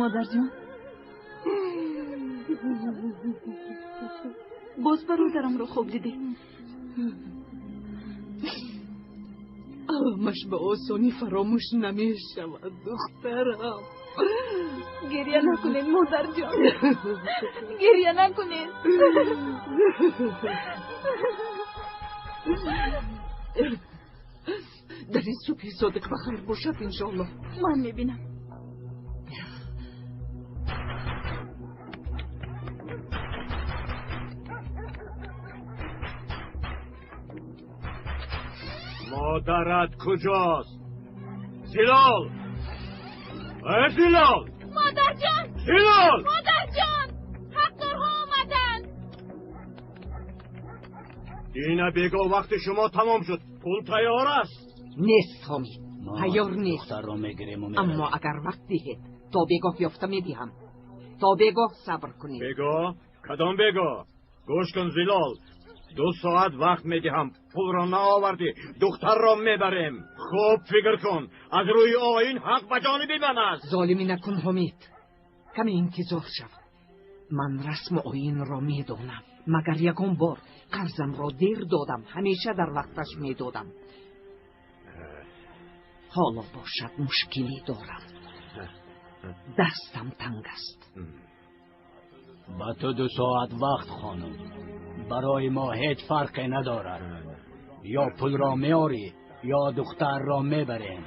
Модарҷон, боз бародарамро хоб дидӣ? Аламаш ба осонӣ фаромӯш намешавад, духтарам. Гиря накунед, модарҷон, гиря накунед. Дар ин субҳи содиқ ба хайр бошад, иншоаллоҳ. Ман мебинам. Модарат куҷост? Зилол! Э, Зилол! Модарҷон! Зилол! Модарҷон! Ҳақдорҳо омаданд! Дина бего вақти шумо тамом шуд. Пул тайёр аст? Нест, Ҳомид. Тайёр нест. Духтарро мегирем. Аммо агар вақт диҳед, то бегоҳ ёфта медиҳам. То бегоҳ сабр кунед. Бегоҳ? Кадом бегоҳ? Гӯш кун, Зилол. 2 соат вақт медиҳам. Пулро наовардӣ, духтарро мебарем. Хуб фикр кун. Аз рӯи оин ҳақ ба ҷониби ман аст. Золимӣ накун, Ҳомид. Каме интизор шав. Ман расму оинро медонам. Магар ягон бор қарзамро дер додам, ҳамеша дар вақташ медодам. Ҳоло бошад мушкилӣ дорам. Дастам танг аст. Ба ту 2 соат вақт, хонум. Барои мо ҳеҷ фарқе надорад. Ё пулро меорӣ, ё духтарро мебарем.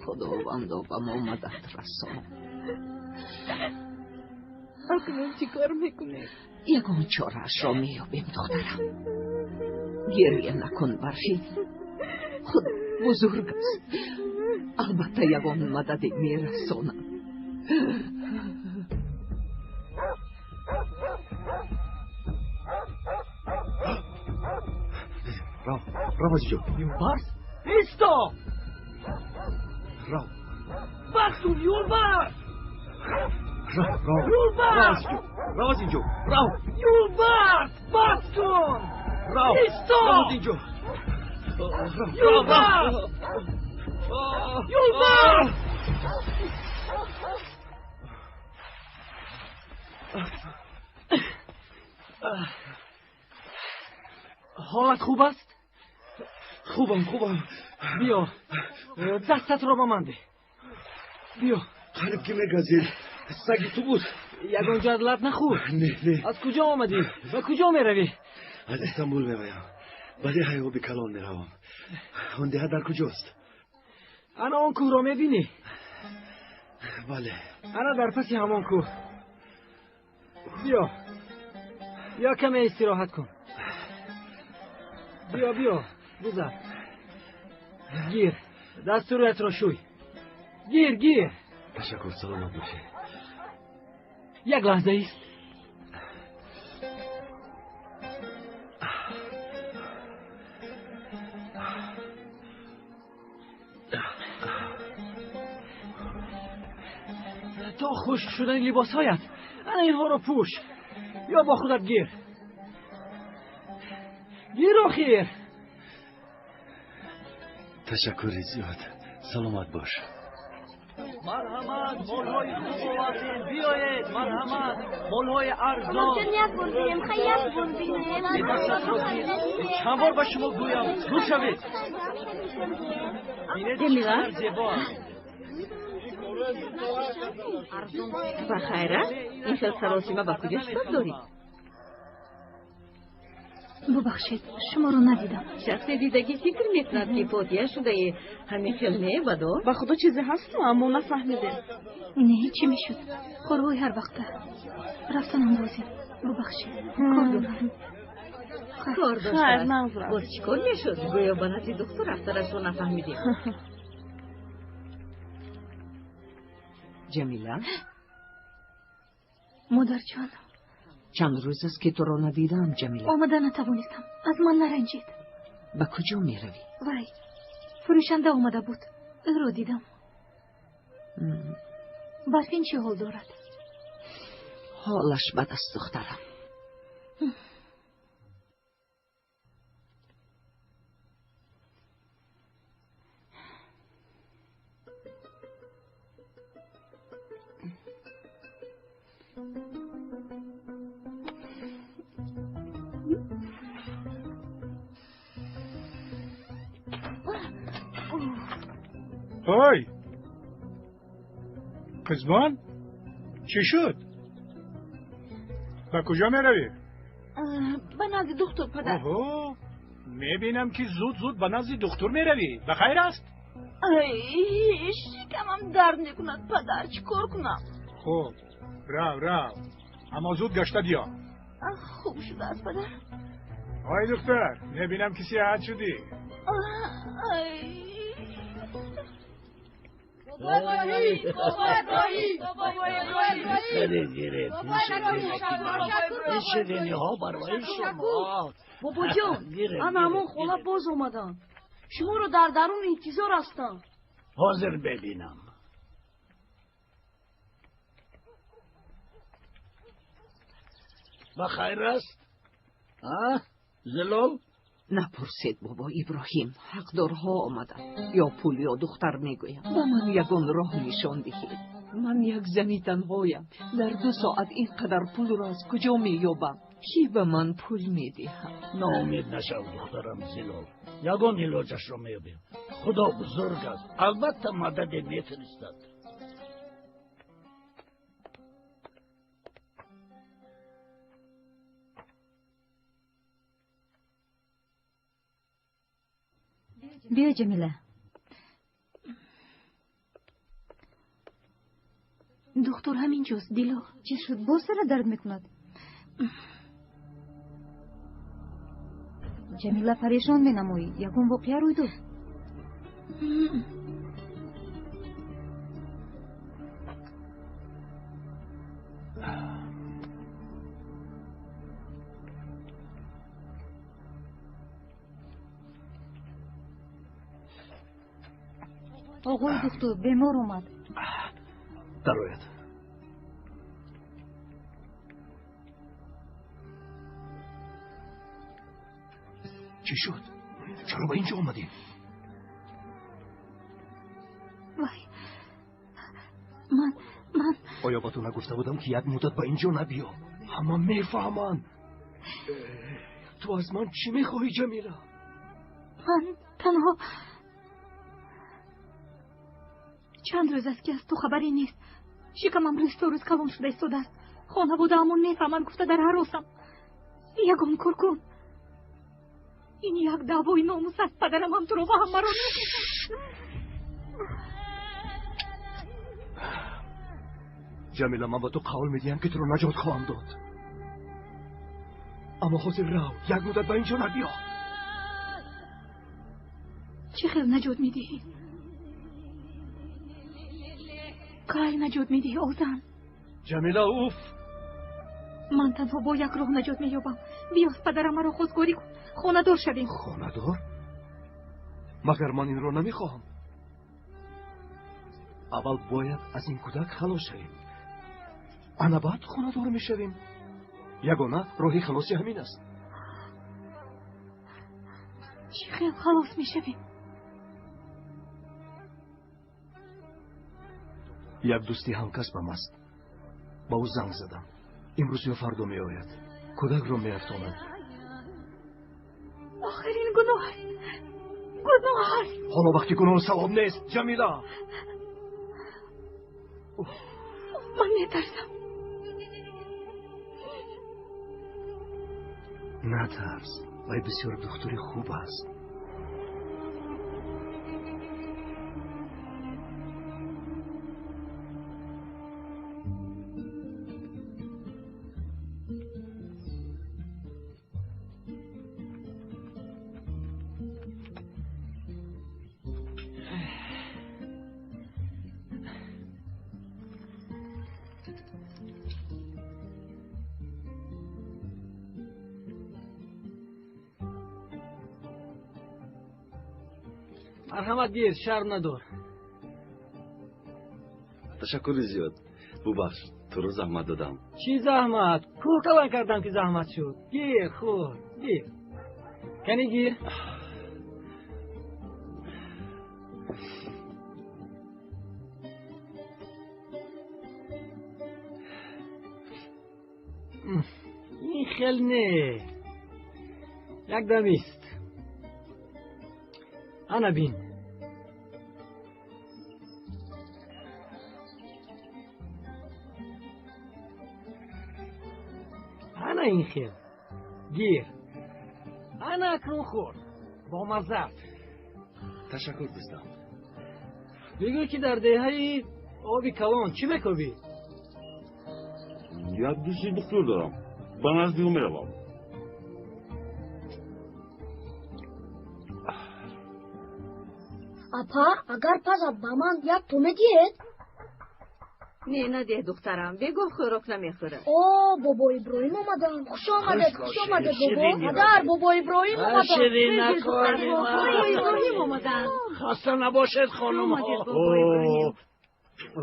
Худовандо, ба мо мадад расон. Акнун чӣ кор мекунем? Ягон чораашро меёбем, духтарам. Гирья накун, Барфин. Худо бузург аст, албатта ягон мададе мерасонад. Рав, рав аз инҷо. Юлбарс, исто! Рав. Бас кун, Юлбарс! Рав, рав. Юлбарс! Рав аз инҷо, рав. Юлбарс, бас кун! Рав. Исто! Рав аз инҷо. Юлбарс! Юлбарс! Ҳолат хуб аст? Хубам, хубам. Биё, дастатро ба ман деҳ. Биё. Қариб ки мегазид. Саги ту буд. Ягон ҷо лат нахӯрд? Не, не. Аз куҷо омадӣ? Ба куҷо меравӣ? Аз Истанбул меоям. Ба деҳаи оби калон меравам. Он деҳа дар куҷост? Ана он кӯҳро мебинӣ? Бале. Ана дар паси ҳамон кӯҳ. Биё. Биё, каме истироҳат кун. Биё, биё, гузар. Гир, дасту рӯятро шӯй. Гир, гир. Ташаккур, саломат бошед. Як лаҳза ист. То хушк шудани либосҳоят ана инҳоро пӯш ё бо худат гир. Гир, охир. Ташаккури зиёд, саломат бош. Марҳамат, молҳои хуб овардем, биёед. Марҳамат, молҳои арзон. Як бор бинем, хай, як бор бинем. Чанд бор ба шумо гӯям, дур шавед. Ҷамила, Зебо аст. Ба хайр аст? Ин хел саросима ба куҷо шитоб дорӣ? Бубахшед, шуморо надидам. Шахсе дидагӣ фикр мекунад, ки фотиҳа шудаи. Ҳамин хел не, бадор? Ба худо, чизе ҳасту, аммо нафаҳмидем. Не, чӣ мешуд? Корҳои ҳар вақта. Рафтанам лозим. Бубахшед, кор дорам. Кор Хайр, доштааст. Нағз. Боз чӣ кор мешуд? Гӯё ба назди духтур рафтанашро нафаҳмидем. Ҷамила, Модарҷон. Чанд рӯз аст, ки туро надидаам, Ҷамила. Омада натавонистам, аз ман наранҷед. Ба куҷо меравӣ? Вай, фурӯшанда омада буд, ӯро дидам. Барфин чӣ ҳол дорад? Ҳолаш бад аст, духтарам. Ой! Қизбон? Чӣ шуд? Ба куҷо меравӣ? Ба назди духтур, падар. Оҳо, мебинам, ки зуд зуд ба назди духтур меравӣ. Ба хайр аст? Ай, шикамам дард мекунад, падар, чӣ кор кунам? Хуб, рав, рав, аммо зуд гашта биё. Хуб шудааст, падар. Ой, духтар, мебинам, ки сиҳат шудӣ. Ай. Гиред, ин шириниҳо барои шумо. Бобоҷон, ана ҳамон хола боз омаданд, шуморо дар дарун интизор ҳастанд. Ҳозир бибинам. Ба хайр аст, Зилол? Напурсед, бобо Иброҳим, ҳақдорҳо омаданд. Ё пул, ё духтар мегӯям. Ба ман ягон роҳ нишон диҳед. Ман як зани танҳоям. Дар 2 соат ин қадар пулро аз куҷо меёбам? Кӣ ба ман пул медиҳад? Ноумед нашав, духтарам Зилол, ягон илоҷашро меёбем. Худо бузург аст, албатта мададе мефиристад. Биё, Ҷамила. Духтур ҳаминҷост, Дило. Чӣ шуд? Боз сара дард мекунад? Ҷамила, парешон менамоӣ. Ягон воқеа рӯй дод? Оғои духтур, бемор омад. Дарояд. Чӣ шуд? Чаро ба инҷо омадӣ? Вай, ман Оё ба ту нагуфта будам, ки як муддат ба инҷо набиё? Ҳама мефаҳманд. Ту аз ман чӣ мехоҳӣ, Ҷамила? Ман танҳо чанд рӯз аст, ки аз ту хабаре нест. Шикамам рӯз то рӯз калон шуда истодааст. Хонаводаамон мефаҳманд гуфта дар ҳаросам. Ягон кор кун. Ин як даъвои номус аст. Падарам ҳам туро ва ҳамаро Ҷамила, ман ба ту қавл медиҳам, ки туро наҷот хоҳам дод. Аммо ҳозир рав, як муддат ба инҷо набиё. Чӣ хел наҷот медиҳӣ? Кай наҷот медиҳӣ, озан? Ҷамила, уф! Ман танҳо бо як роҳ наҷот меёбам. Биёз падарам маро хостгорӣ кун, хонадор шавем. Хонадор? Магар ман инро намехоҳам? Аввал бояд аз ин кӯдак халос шавем. Ана баъд хонадор мешавем. Ягона роҳи халоси ҳамин аст. Чӣ хел халос мешавем? Як дӯсти ҳамкасбам аст. Ба ӯ занг задам. Имрӯз ё фардо меояд. Кӯдакро меафтонад. Охир ин гуноҳ аст. Гуноҳ аст. Ҳоло вақти гуноҳу савоб нест, Ҷамила. Ман метарсам. Натарс, вай бисёр духтури хуб аст. Марҳамат, гир, шарм надор. Ташаккури зиёд. Бубахш, туро заҳмат додам. Чӣ заҳмат? Кӯҳ калон кардам, ки заҳмат шуд. Гир, хӯр, гир. Кани гир. Ин хел не. Якдам ист. Ана бин. Ана ин хел. Гир. Ана акнун хӯр. Бомазза. Ташаккур, дӯстам. Бигӯ, ки дар деҳаи оби калон чӣ мекобӣ? Як дӯсти духтур дорам. Ба назди ӯ меравам. Апа, агар пазад, ба ман як то медиҳед? Не, надеҳ, духтарам, бегоҳ хӯрок намехӯрад. О, бобо Иброҳим омаданд. Хуш омадед, хуш омадед, бобо. Падар, бобо Иброҳим омаданд. Бобо Иброҳим омаданд. Хаста набошед, хонумҳо.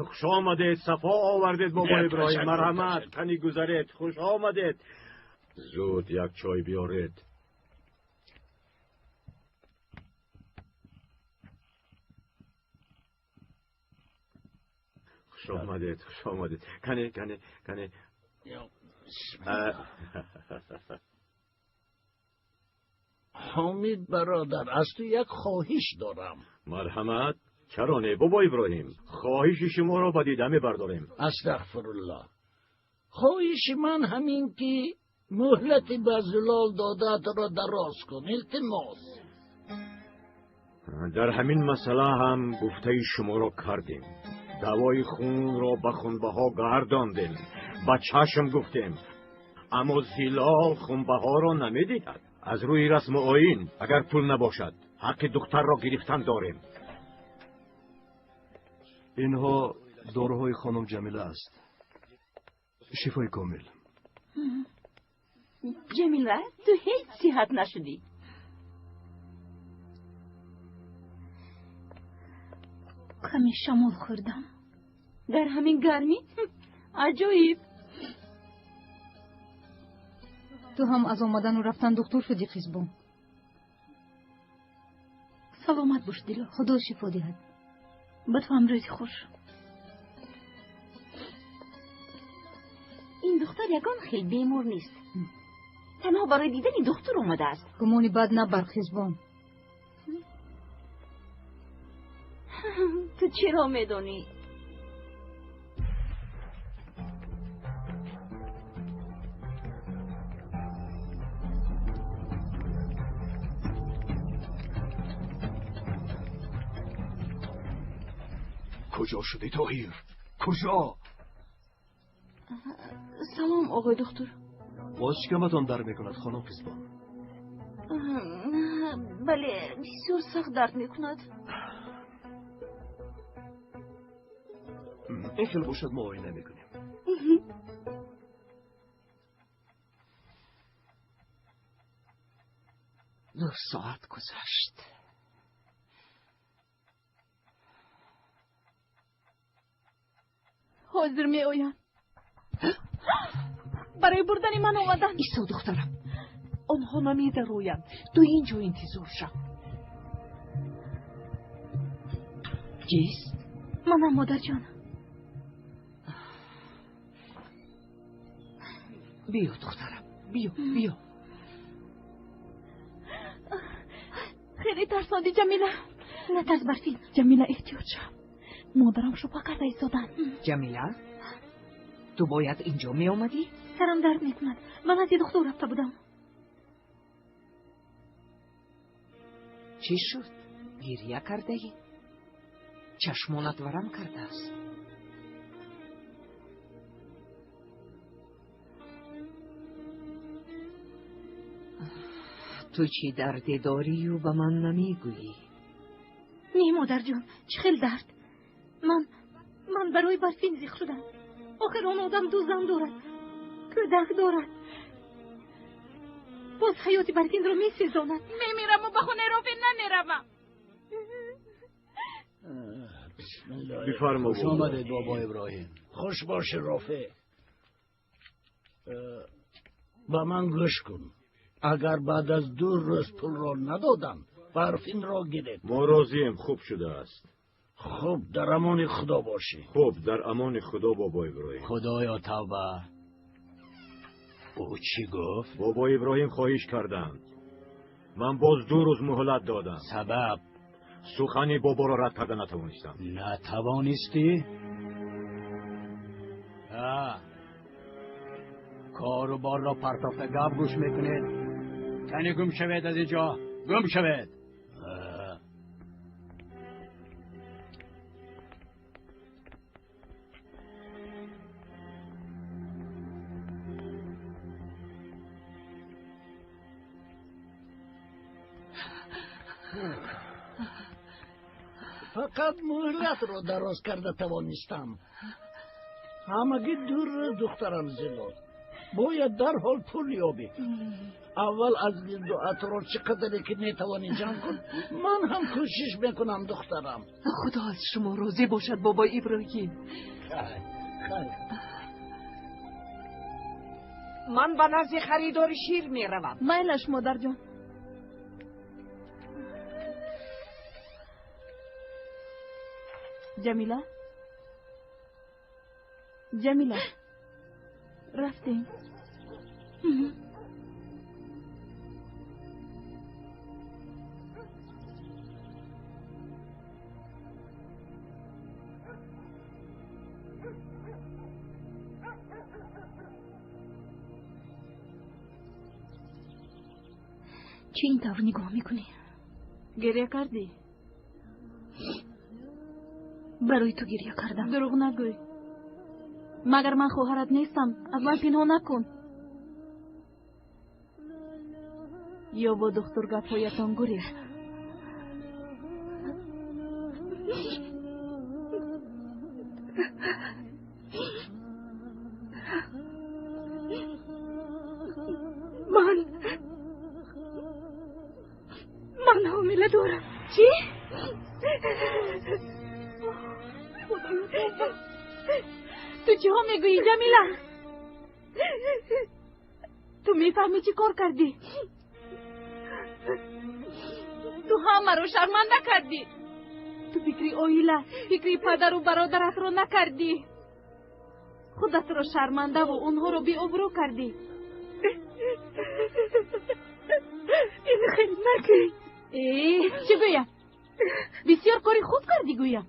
Хуш омадед, сафо овардед, бобо Иброҳим. Марҳамат, кани гузаред. Хуш омадед. Зуд як чой биёред. Хуш омадед, хуш омадед. Кане, кане, кане. Ҳомид бародар, аз ту як хоҳиш дорам. Марҳамат. Чаро не, бобо Иброҳим? Хоҳиши шуморо ба дида мебардорем. Астағфируллоҳ. Хоҳиши ман ҳамин, ки муҳлати ба Зулол додаатро дароз кун. Илтимос. Дар ҳамин масъала ҳам гуфтаи шуморо кардем. Давои хунро ба хунбаҳо гардондем, ба чашм гуфтем, аммо Зилол хунбаҳоро намедиҳад. Аз рӯи расму оин агар пул набошад, ҳаққи духтарро гирифтан дорем. Инҳо доруҳои хонум Ҷамила аст. Шифои комил. Ҷамила, ту ҳеҷ сиҳат нашудӣ. Каме шамол хӯрдам. Дар ҳамин гармӣ? Аҷоиб. Ту ҳам аз омадану рафтан духтур шудӣ, Қизбон. Саломат бош, Дило. Худо шифо диҳад. Ба ту ҳам рӯзи хуш. Ин духтар ягон хел бемор нест. Танҳо барои дидани духтур омадааст. Гумони бад набар, Қизбон. Ту чиро медонӣ? Куҷо шудӣ, Тоҳир? Куҷо? Салом, оғои духтур. Боз шикаматон дард мекунад, хонум Қизбон? Бале, бисёр сахт дард мекунад. Ин хел бошад, муоина мекунем. 2 соат гузашт. Ҳозир меоянд. Барои бурдани ман омаданд. Исо, духтарам, онҳо намедароянд. Ту ин ҷо интизор шав. Кист? Манам, модарҷон. Биё, духтарам, биё, биё. Хеле тарсондӣ, Ҷамила. Натарс, Барфин. Ҷамила, эҳтиёт шав. Модарам шубҳа карда истоданд. Ҷамила, ту бояд инҷо меомадӣ? Сарам дард мекунад. Ба назди духтур рафта будам. Чӣ шуд? Гирья кардаӣ? Чашмонат варам кардааст. Ту чӣ дарде дорию ба ман намегӯӣ? Не, модарҷон, чӣ хел дард? Ман барои Барфин зиқ шудам. Охир он одам ду зан дорад, кӯдак дорад. Боз ҳаёти Барфинро месезонад. Мемираму ба хонаи Рофеъ намеравам. Бифармо. Хуш омадед, бобо Иброҳим. Хуш бошӣ, Рофеъ. Ба ман гӯш кун. Агар баъд аз 2 рӯз пулро надодам, Барфинро гиред. Мо розием, хуб шудааст. Хуб, дар амони Худо бошӣ. Хуб, дар амони Худо, бобо Иброҳим. Худоё, тавба. Ӯ чӣ гуфт? Бобо Иброҳим хоҳиш карданд. Ман боз 2 рӯз муҳлат додам. Сабаб? Сухани боборо рад карда натавонистам. Натавонистӣ? Кору борро партофта гап гӯш мекунед. Кани гум шавед аз ин ҷо, гум шавед. Фақат муҳлатро дароз карда тавонистам. Ҳамагӣ 2 рӯз, духтарам Зилол. Бояд дарҳол пул ёбӣ. Аввал аз гирду атроф чӣ қадаре ки метавонӣ ҷамъ кун, ман ҳам кӯшиш мекунам, духтарам. Худо аз шумо розӣ бошад, бобо Иброҳим. Хайр. Ман ба назди харидори шир меравам. Майлаш, модарҷон. Ҷамила, Ҷамила, рафтем. Чӣ ин тавр нигоҳ мекунӣ? Гиря кардӣ? Барои ту гирья кардам. Дурӯғ нагӯй. Магар ман хоҳарат нестам? Аз ман пинҳон накун. Ё бо духтур гапҳоятон гурехт? Ман ҳомила дорам. Чӣ? Худоё, ту чиҳо мегӯӣ, Ҷамила? Ту мефаҳмӣ чӣ кор кардӣ? Ту ҳамаро шарманда кардӣ. Ту фикри оила, фикри падару бародаратро накардӣ. Худатро шармандаву онҳоро беобрӯ кардӣ. Ин хел накӣ. Э, чӣ гӯям? Бисёр кори хуб кардӣ гӯям.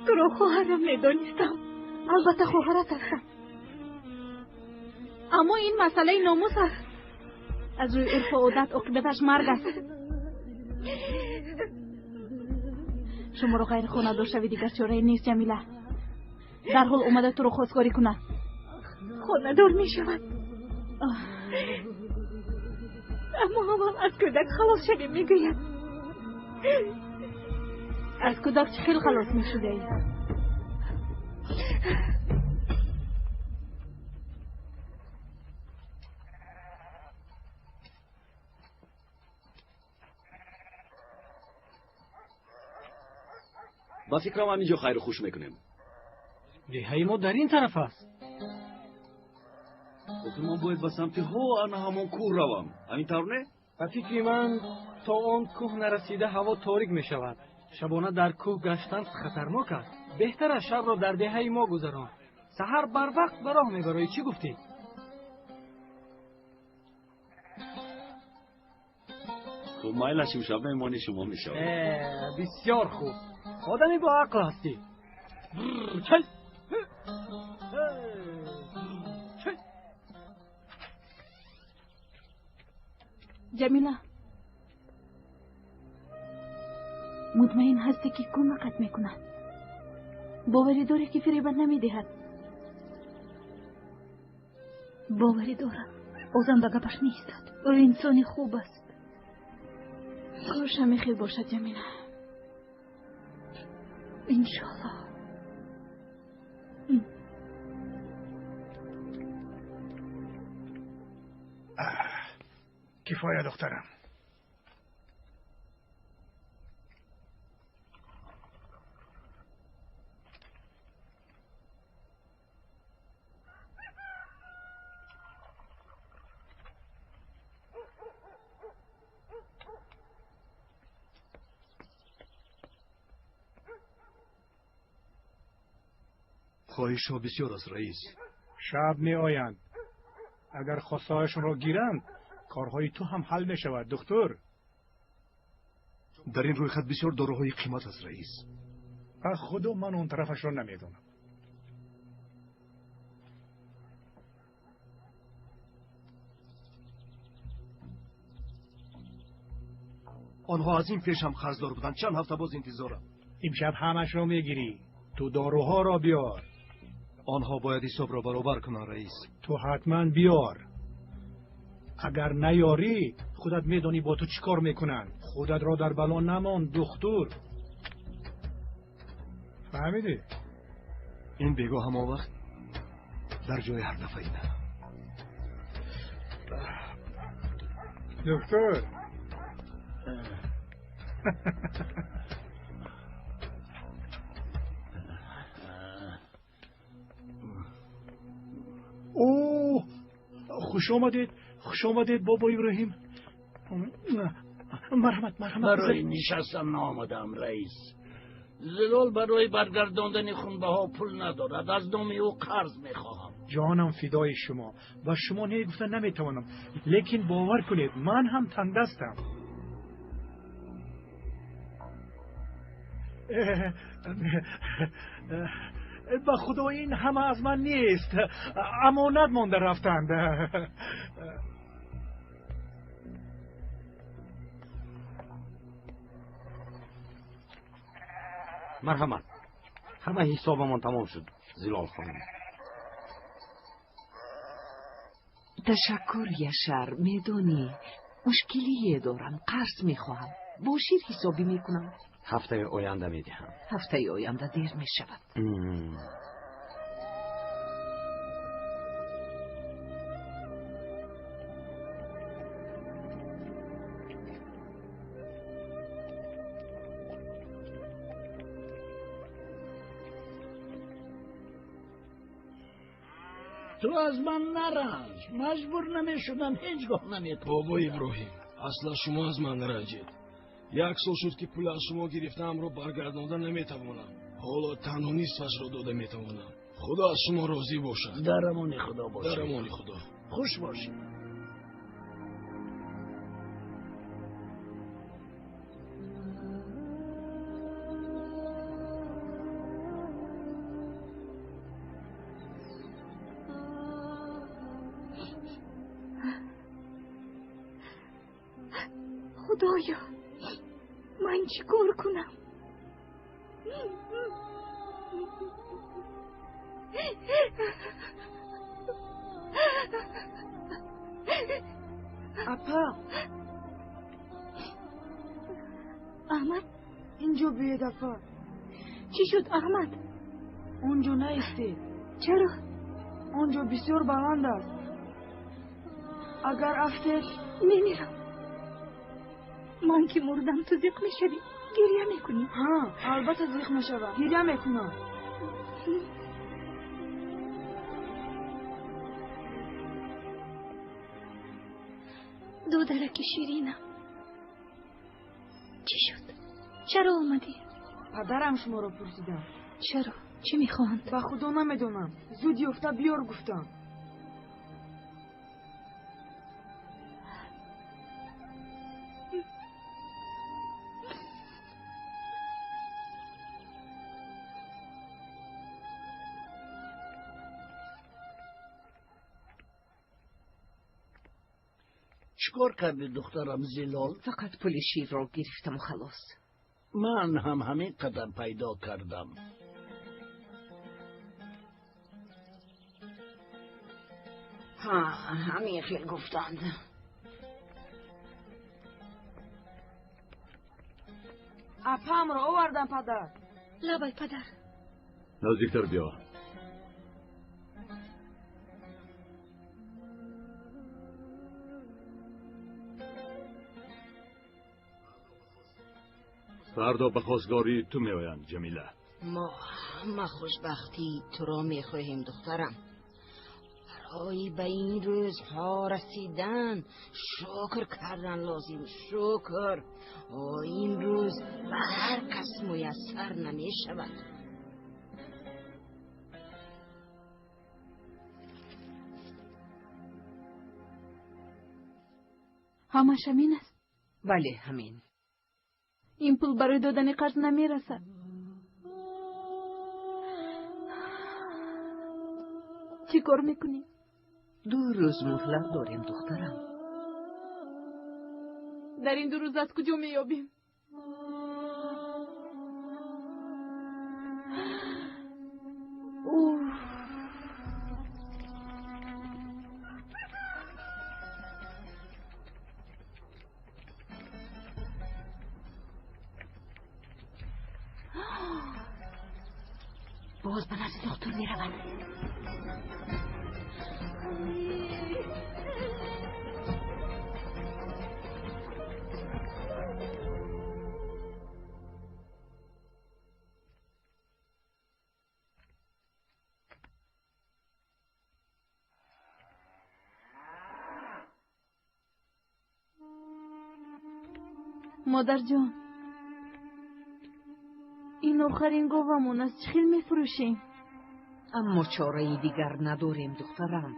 Туро хоҳарам медонистам. Албатта хоҳарат ҳастам. Аммо ин масъалаи номус аст. Аз рӯи урфу одат оқибаташ марг аст. Шуморо ғайрихонадор шавӣ дигар чорае нест, Ҷамила. Дарҳол омада туро хостгорӣ кунад. Хонадор мешавад. Аммо аввал аз кӯдак халос шавем, мегӯяд. Аз кӯдак чӣ хел халос мешудаӣ? Ба фикрам ҳаминҷо хайру хуш мекунем. Деҳаи мо дар ин тараф аст. Охир ман бояд ба самти ҳо ана ҳамон кӯҳ равам. Ҳамин тавр не? Ба фикри ман то он кӯҳ нарасида ҳаво торик мешавад. Шабона дар кӯҳ гаштан хатарнок аст. Беҳтар аст шабро дар деҳаи мо гузарон. Саҳар барвақт ба роҳ мебароӣ. Чӣ гуфтӣ? Хуб, майлаш имшаб меҳмони шумо мешавам. Бисёр хуб. Одами бо ақл ҳастӣ. Ҷамила, мутмаин ҳастӣ ки кӯмакат мекунад? Боварӣ дорӣ ки фиребат намедиҳад? Боварӣ дорам. Озам ба гапаш меистад. Ӯ инсони хуб аст. Кош ҳамин хел бошад, Ҷамила. Иншоаллоҳ. Кифоя, духтарам. Хоҳишҳо бисёр аст, раис. Шаб меоянд. Агар хостаҳояшонро гиранд, корҳои ту ҳам ҳал мешавад, духтур. Дар ин рӯйхат бисёр доруҳои қимат аст, раис. Ба худо ман он тарафашро намедонам. Онҳо аз ин пеш ҳам қарздор буданд. Чанд ҳафта боз интизорам. Имшаб ҳамашро мегирӣ. Ту доруҳоро биёр. Онҳо бояд ҳисобро баробар кунанд, раис. Ту ҳатман биёр. Агар наёрӣ, худат медонӣ бо ту чӣ кор мекунанд. Худатро дар бало намон, духтур. Фаҳмидӣ? Ин бегоҳ ҳамон вақт дар ҷои ҳар дафъаи на. Духтур. О, хуш омадед, хуш омадед, бобо Иброҳим. Марҳамат, марҳамат. Барои нишастан наомадам, раис. Зилол барои баргардондани хунбаҳо пул надорад. Аз номи ӯ қарз мехоҳам. Ҷонам фидои шумо. Ба шумо не гуфта наметавонам, лекин бовар кунед, ман ҳам тангдастам. Ба худо ин ҳама аз ман нест. Амонат монда рафтанд. Марҳамат, ҳама ҳисобамон тамом шуд, Зилол хонум. Ташаккур, Яшар. Медонӣ, мушкилие дорам, қарз мехоҳам. Бо шир ҳисобӣ мекунам. Ҳафтаи оянда медиҳам. Ҳафтаи оянда дер мешавад. Ту аз ман наранҷ, маҷбур намешудам, ҳеҷ гоҳ наметавонам. Бобо Иброҳим, аслан шумо аз ман наранҷед. Як сол шуд, ки пул аз шумо гирифтаамро баргардонда наметавонам. Ҳоло танҳо нисфашро дода метавонам. Худо аз шумо розӣ бошад. Дар амони Худо бошед. Дар амони Худо. Хуш бошед. Худоё, ман чӣ кор кунам? Апа. Аҳмад, инҷо биёед, апа. Чӣ шуд, Аҳмад? Он ҷо наистед. Чаро? Он ҷо бисёр баланд аст. Агар афтед, мемирам. Ман ки мурдам, ту зиқ мешавӣ, гиря мекунӣ. Ҳа, албатта зиқ мешавам, гиря мекунам. Додараки ширинам, чӣ шуд? Чаро омадӣ? Падарам шуморо пурсидам. Чаро? Чӣ мехоҳанд? Ба Худо намедонам. Зуд ёфта биёр гуфтам. Чикор кардӣ, духтарам Зилол? Фақат пули ширро гирифтаму халос. Ман ҳам ҳамин қадар пайдо кардам. Ҳа, ҳамин хел гуфтанд. Апаамро овардам, падар. Лабай, падар. Наздиктар биё. Фардо ба хостгории ту меоянд, Ҷамила. Мо ҳама хушбахтии туро мехоҳем, духтарам. Барои ба ин рӯзҳо расидан шукр кардан лозим, шукр. О, ин рӯз ба ҳар кас муяссар намешавад. Ҳамаш ҳамин аст? Бале, ҳамин. Ин пул барои додани қарз намерасад. Чӣ кор мекунӣ? 2 рӯз муҳлат дорем, духтарам. Дар ин 2 рӯз аз куҷо меёбем? Боз ба назди духтур меравам. Модарҷон, ин охарин говамон аст, чӣ хел мефурӯшем? Аммо чораи дигар надорем, духтарам.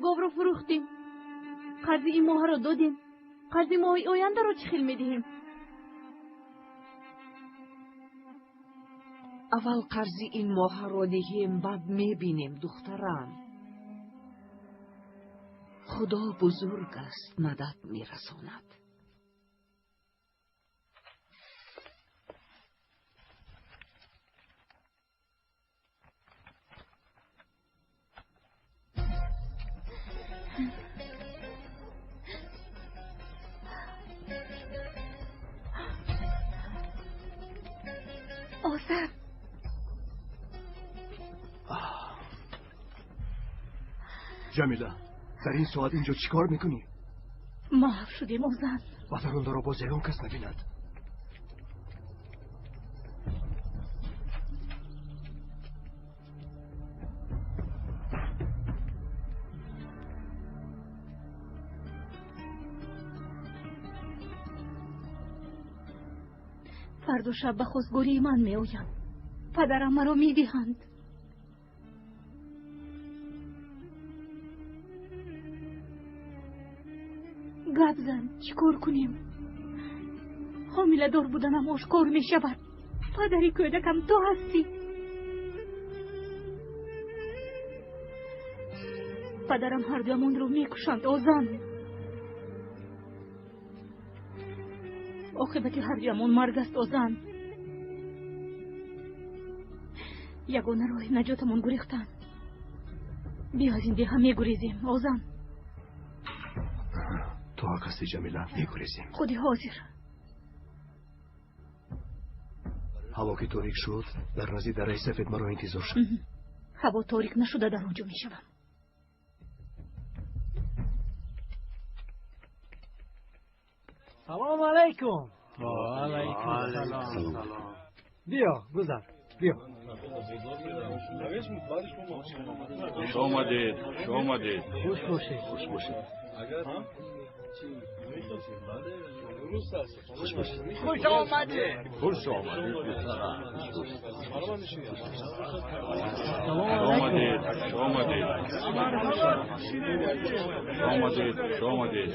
Говро фурӯхтем, қарзи ин моҳаро додем, қарзи моҳи ояндаро чӣ хел медиҳем? Аввал қарзи ин моҳаро диҳем, баъд мебинем, духтарам. Худо бузург аст, мадад мерасонад. Озан. Ҷамила, дар ин соат инҷо чӣ кор мекунӣ? Маҳв шудем, Озан. Ба дарундаро боз ягон кас набинад. Фардо шаб ба хостгории ман меоянд. Падарам маро медиҳанд. Гап зан, чӣ кор кунем? Ҳомиладор буданам ошкор мешавад. Падари кӯдакам ту ҳастӣ. Падарам ҳардуямонро мекушанд, Озан. Оқибати ҳардуямон марг аст, Озан. Ягона роҳи наҷотамон гурехтан. Биё аз ин деҳа мегурезем, Озан. Ту ҳақ ҳастӣ, Ҷамила, мегурезем. Худи ҳозир. Ҳаво ки торик шуд, дар назди дараи сафед маро интизор шуд. Ҳаво торик нашуда дар он ҷо мешавам. Салом алайкум. Ва алайкум салом. Биё, гузар, биё. Хуш омадед, хуш омадед. Хуш бошед. Хуш бошед. Хуш бошед. Хуш омадед. Хуш омадед, писарам. Салом омадед, хуш омадед. Хуш омадед, хуш омадед.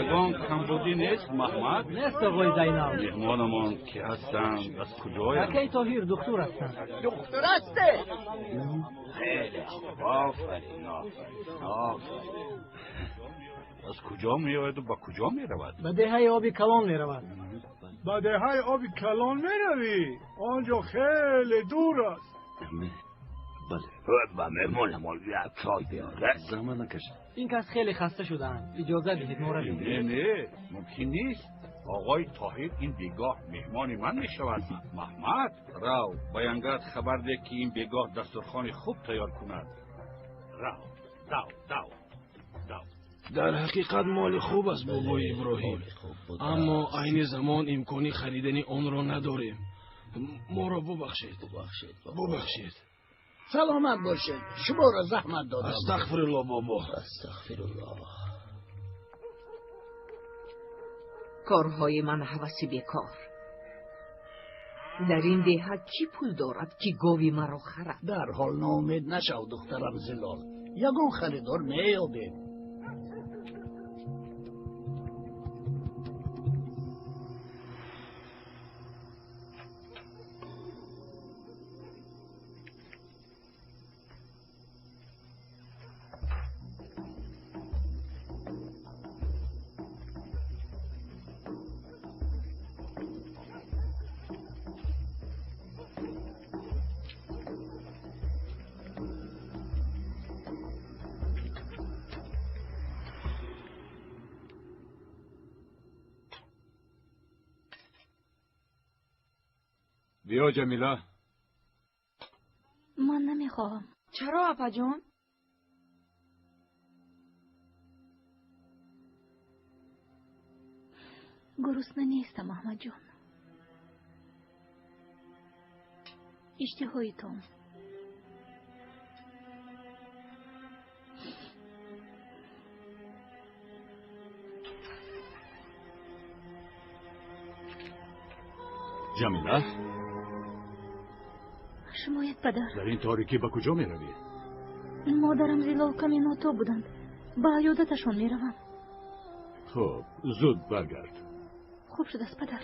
Ягон камбудӣ нест, Маҳмад? Нест, оғои Зайнал. Меҳмонамон ки ҳастанд, аз куҷоянд? Акаи Тоҳир духтур ҳастанд. Духтур ҳасте? Хеле хуб, офарин, офарин, офарин. Аз куҷо меояду ба куҷо меравад? Ба деҳаи оби калон меравад. Ба деҳаи оби калон меравӣ? Он ҷо хеле дур аст. Бале. Ба меҳмонамон як чой биёр. Заҳмат накашед. Ин кас хеле хаста шудаанд. Иҷоза диҳед, мо равем. Не, не, мумкин нест. Оғои Тоҳир ин бегоҳ меҳмони ман мешавад. Маҳмад, рав, ба янгат хабар деҳ, ки ин бегоҳ дастурхони хуб тайёр кунад. Рав, дав, дав, дав. Дар ҳақиқат моли хуб аст, бобои Иброҳим, аммо айни замон имкони харидани онро надорем. Моро бубахшед, бубахшед. Саломат бошед, шуморо заҳмат додам. Астағфирулло, бобо. Астағфирулло. Корҳои ман ҳаваси бекор. Дар ин деҳа кӣ пул дорад, ки гови маро харад? Дарҳол ноумед нашав, духтарам Зилол. Ягон харидор меёбем. Биё, Ҷамила. Ман намехоҳам. Чаро, апаҷон? Гурусна нестам, Аҳмадҷон. Иштиҳоитон. Ҷамила? Шумоед, падар. Дар ин торикӣ ба куҷо меравӣ? Модарам Зилол каме нотоб буданд. Ба аёдаташон меравам. Хуб, зуд баргард. Хуб шудааст, падар.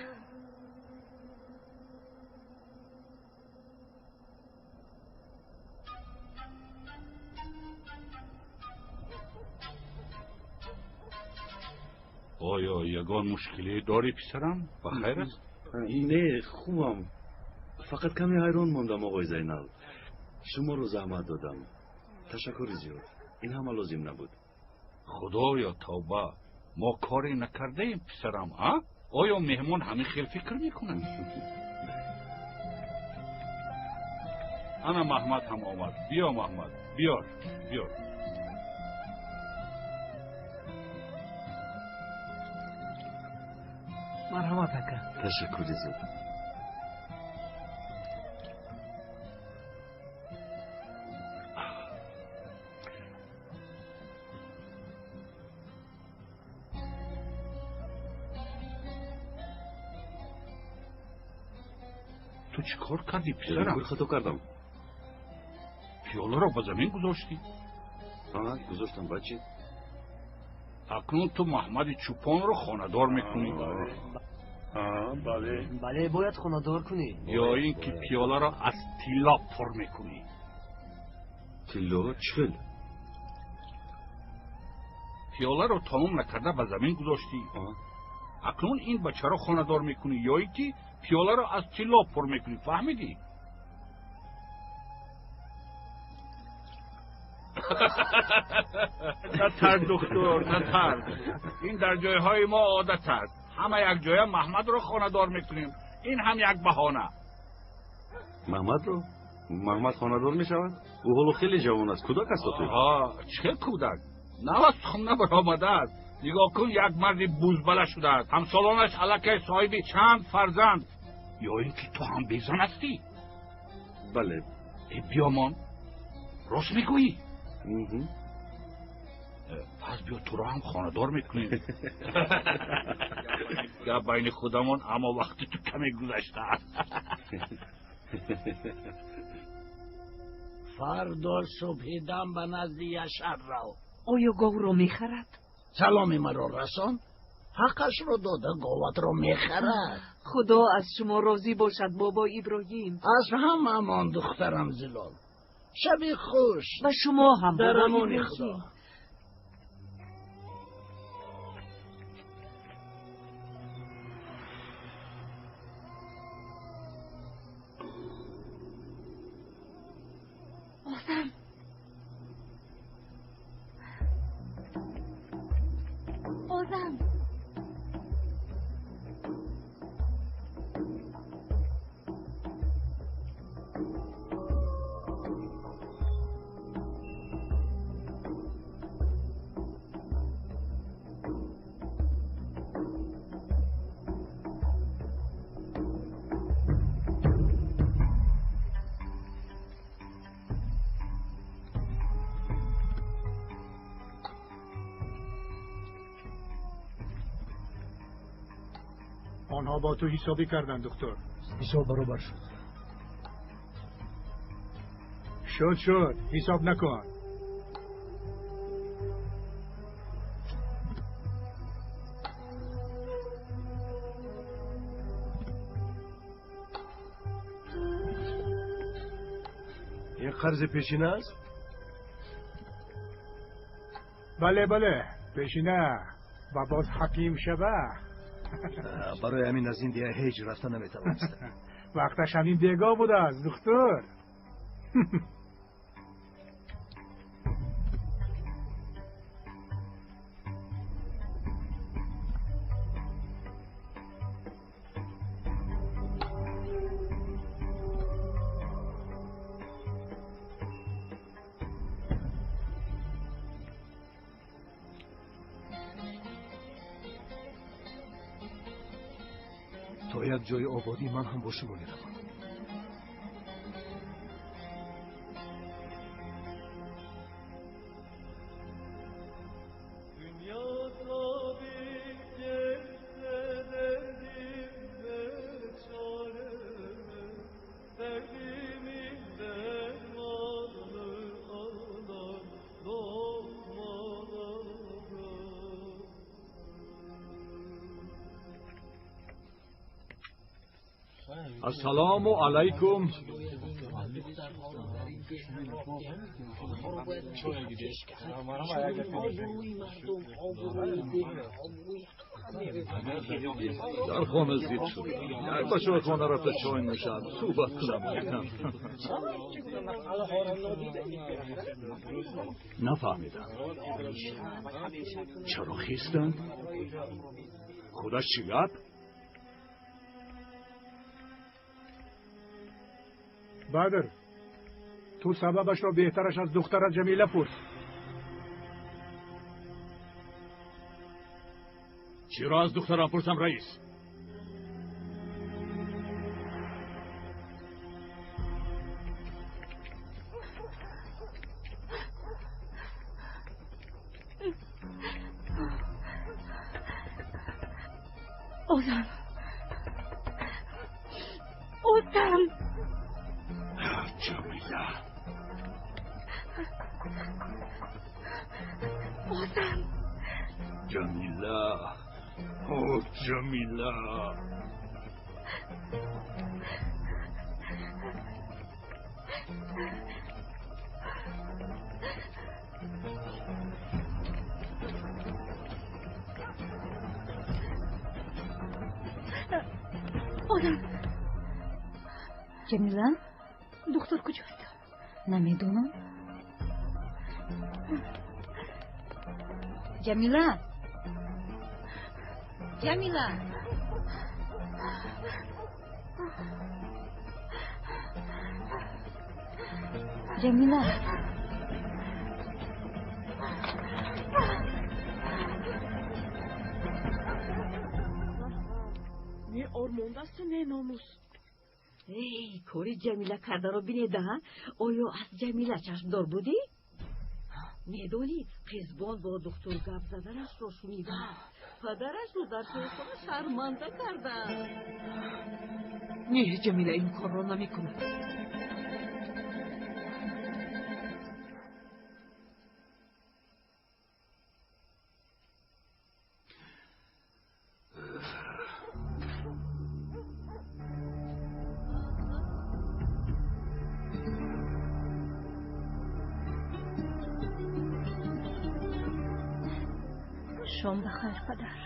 Оё ягон мушкиле дорӣ, писарам? Ба хайр аст? Не, хубам. Фақат каме ҳайрон мондам, оғои Зайнал. Шуморо заҳмат додам. Ташаккури зиёд. Ин ҳама лозим набуд. Худоё, тавба! Мо коре накардаем, писарам, а? Оё меҳмон ҳамин хел фикр мекунад? Ана Маҳмад ҳам омад. Биё Маҳмад, биёр, биёр. Марҳамат ака. Ташаккури зиёд. Ту чӣ кор кардӣ, писарам? Кор хато кардам. Пиёларо ба замин гузоштӣ? Гузоштам, бачи. Акнун ту Маҳмади Чӯпонро хонадор мекунӣ. Бале. Бале, бояд хонадор кунӣ. Ё ин ки пиёларо аз тилло пур мекунӣ. Тилло чӣ хел? Пиёларо тамом накарда ба замин гузоштӣ. Акнун ин бачаро хонадор мекунӣ, ё ин ки пиёларо аз тилло пур мекунӣ. Фаҳмидӣ? Натарс, духтур, натарс. Ин дар ҷойҳои мо одат аст. Ҳама якҷоя Маҳмадро хонадор мекунем. Ин ҳам як баҳона. Маҳмадро? Маҳмад хонадор мешавад? Ӯ ҳоло хеле ҷавон аст. Кӯдак аст охир. Чӣ хел кӯдак? Нав аз тухм набаромадааст. Нигоҳ кун, як марди бузбала шудааст. Ҳамсолонаш аллакай соҳиби чанд фарзанд. Ё ин ки ту ҳам безан ҳастӣ? Бале. Биёмон, рост мегӯӣ? Пас биё туро ҳам хонадор мекунем. Гап байни худамон, аммо вақти ту каме гузаштааст. Фардо субҳидам ба назди Яшар рав. Оё говро мехарад? Саломи маро расон. Ҳаққашро дода говатро мехарад. Худо аз шумо розӣ бошад, бобо Иброҳим. Аз ҳамамон, духтарам Зилол. Шаби хуш. Ба шумо ҳам, дар амони Худо. Озам. Озам. Онҳо бо ту ҳисобӣ карданд, духтур. Ҳисоб баробар шуд. Шуд, шуд, ҳисоб накун. Ин қарзи пешина аст? Бале, бале, пешина ва боз ҳаким шава. Барои ҳамин аз ин деҳа ҳеҷ рафта наметавонистам. Вақташ ҳамин бегоҳ будааст, духтур. То як ҷои ободӣ ман ҳам бо шумо меравам. Ассалому алайкум. Дар хона зид шудам. Як ба чойхона рафта чой нӯшам, суҳбат кунам. Нафаҳмидам. Чаро хистанд? Худаш чӣ гап? Бадр, Ту сабабашро беҳтараш аз духтарат Ҷамила пурс. Чиро аз духтарам пурсам, раис? Озан. Озан. Ҷамила. Озан. Ҷамила. О, Ҷамила. Озан. Ҷамила? Духтур куҷост? Намедонам. Ҷамила? Ҷамила? Ҷамила? Не ормондасту, не номус. Эй, кори Ҷамила кардаро бинеда, оё аз Ҷамила чашмдор будӣ? Медонӣ, Қизбон бо духтур гап заданашро шунидам. Падарашро дар чойхона шарманда карданд. Не, Ҷамила ин корро намекунад. Шом ба хайр, падар.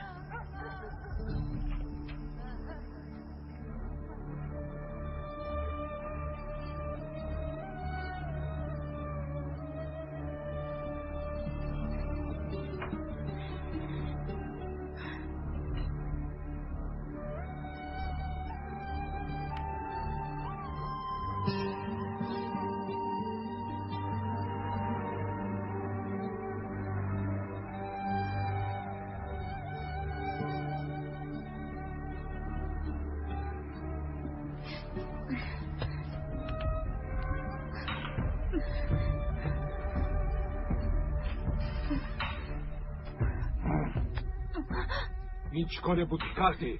Ин чӣ коре буд ки кардӣ?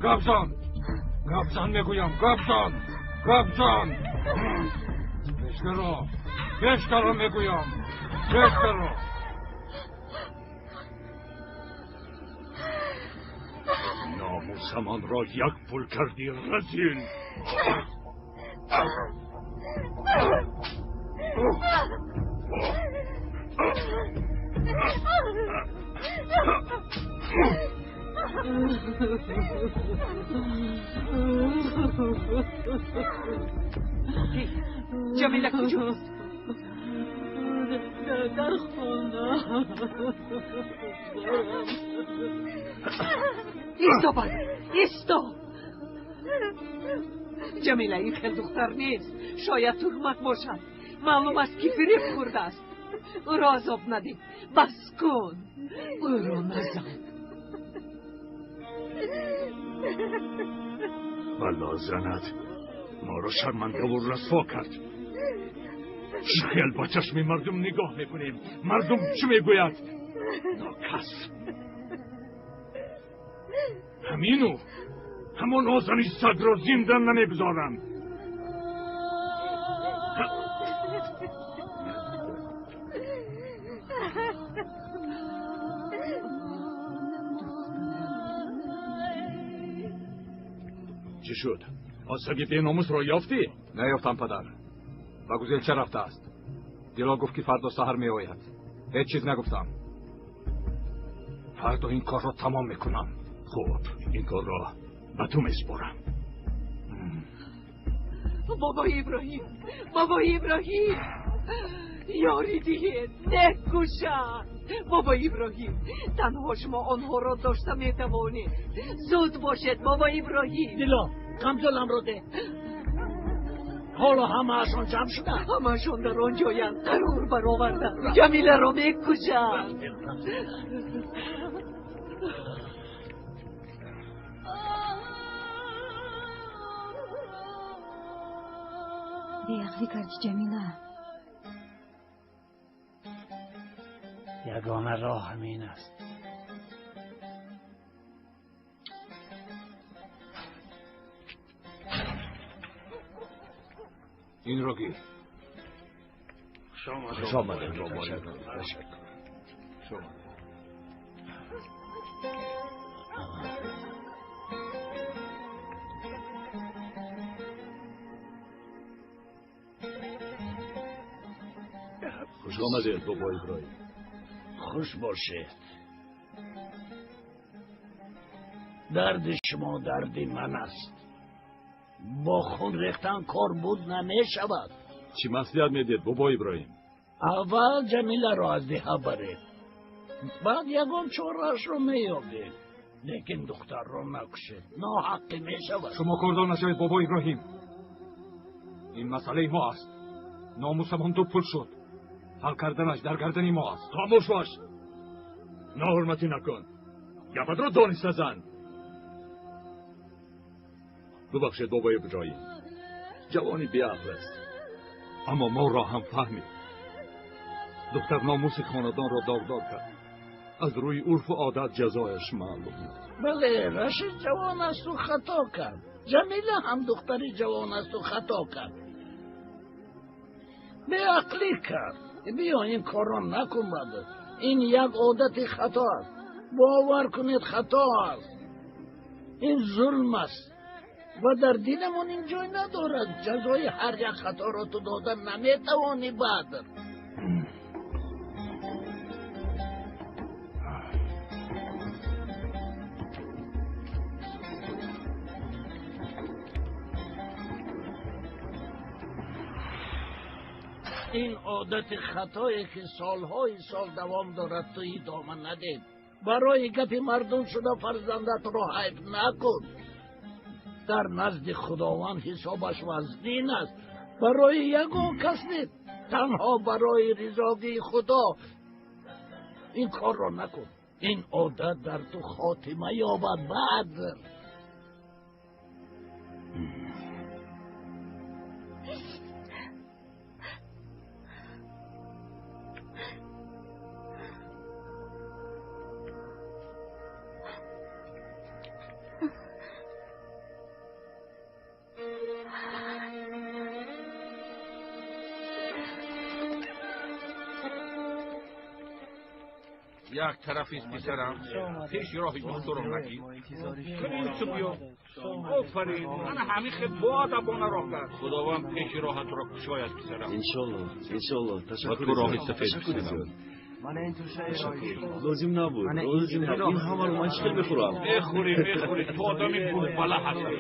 Гап зан, гап зан, мегӯям, гап зан, гап зан. Пешгаро, пешгаро, мегӯям, пешгаро. Номусамонро як пул кардӣ, разил. Ҷамила куҷост? Дар хона. Исто, бад, исто. Ҷамила ин хел духтар нест. Шояд туҳмат бошад. Маълум аст, ки фиреб хӯрдааст. Ӯро азоб надиҳ. Бас кун. Ӯро назан. Бало занат, моро шармандаву расво кард. Чӣ хел ба чашми мардум нигоҳ мекунем? Мардум чӣ мегӯяд? Нокас ҳамину ҳамон озани сагро зинда намегузорам. Чӣ шуд? Он саги беномусро ёфтӣ? Наёфтам, падар. Ба гузелча рафтааст. Дило гуфт, ки фардо саҳар меояд. Ҳеҷ чиз нагуфтам. Фардо ин корро тамом мекунам. Хуб, ин корро ба ту месупорам. Бобои Иброҳим, бобои Иброҳим, ёрӣ диҳед, некушад. Бобои Иброҳим, танҳо шумо онҳоро дошта метавонед. Зуд бошед, бобои Иброҳим. Дило, камзоламро деҳ. Ҳоло ҳамаашон ҷамъ шуданд. Ҳамаашон дар он ҷоянд, қарор бароварданд. Ҷамиларо мекушанд. Беақлӣ кардӣ, Ҷамила. Ягона роҳ ҳамин аст. Инро гир. Хуш омадед, бобои. Ташаккур. Хуш омадед, бобои Иброҳим. Хуш бошед. Дарди шумо дарди ман аст. Бо хун рехтан кор буд намешавад. Чӣ маслиҳат медиҳед, бобои Иброҳим? Аввал Ҷамиларо аз деҳа баред, баъд ягон чораашро меёбед. Лекин духтарро накушед, ноҳаққӣ мешавад. Шумо кордор нашавед, бобои Иброҳим. Ин масъалаи мо аст. Номусамон ду пул шуд. Ҳал карданаш дар гардани мо аст. Хомӯш бош. Ноҳурматӣ накун. Гапатро дониста зан. Бубахшед, бобои Иброҳим. Ҷавони беақл аст. Аммо моро ҳам фаҳмид. Духтар номуси хонадонро доғдор кард. Аз рӯи урфу одат ҷазояш маълум. Бале, Рашид ҷавон асту хато кард. Ҷамила ҳам духтари ҷавон асту хато кард. Беақлӣ кард. Биё ин корро накун, Бадр. Ин як одати хато аст. Бовар кунед, хато аст. Ин зулм аст. Ва дар динамон ин ҷой надорад. Ҷазои ҳар як хаторо ту дода наметавонӣ, Бадр. Ин одати хатое ки солҳои сол давом дорад, ту идома надед. Барои гапи мардум шуда фарзандатро ҳайф накун. Дар назди Худованд ҳисобаш вазнин аст. Барои ягон кас нест, танҳо барои ризогии Худо. Ин корро накун. Ин одат дар ту хотима ёбад, Бадр. Як тарафист, писарам, пеши роҳи духтурро нагир. Кунин ту биё. Офарин, ана ҳамин хел боадабона роҳ кард. Худованд пеши роҳатро кушояд, писарам. Иншолло, иншолло. Ва ту роҳи сафед, писарам. Лозим набуд, лозим набуд. Ин ҳамаро ман чӣ хел мехӯрам? Мехӯрӣ, мехӯрӣ. Ту одами бухбала ҳастӣ.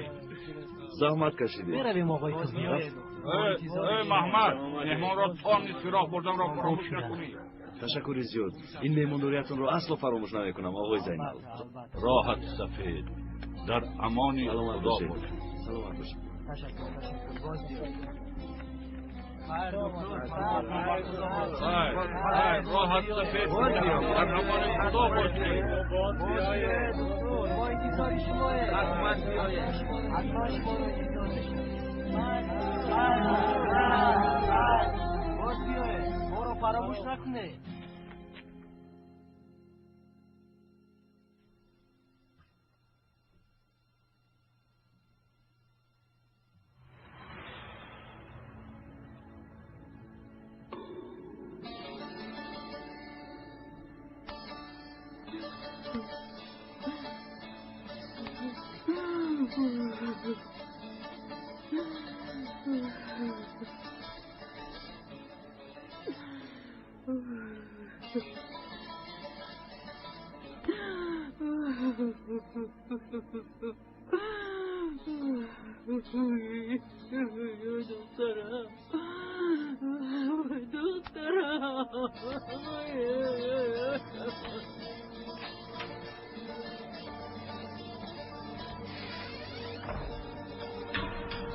Заҳмат кашидед. Меравем, оғои Қизмиёв. Э, Маҳмад, меҳмонро то нисфи роҳ бурданро фаромӯш накунӣ. Ташаккури зиёд. Ин меҳмондориятонро асло фаромӯш намекунам, оғои Зайнал. Роҳат сафед. Дар амони Худо бош. Саломат бошед. Ташаккур, ташаккур. Боз биёед. Хайр, хайр, роҳат сафед. Дар амони Худо бошед. Мо интизори шумоем. Ҳатман биёед. Ҳатман шуморо интизор мешавем. Боз биёед. Моро фаромӯш накунед.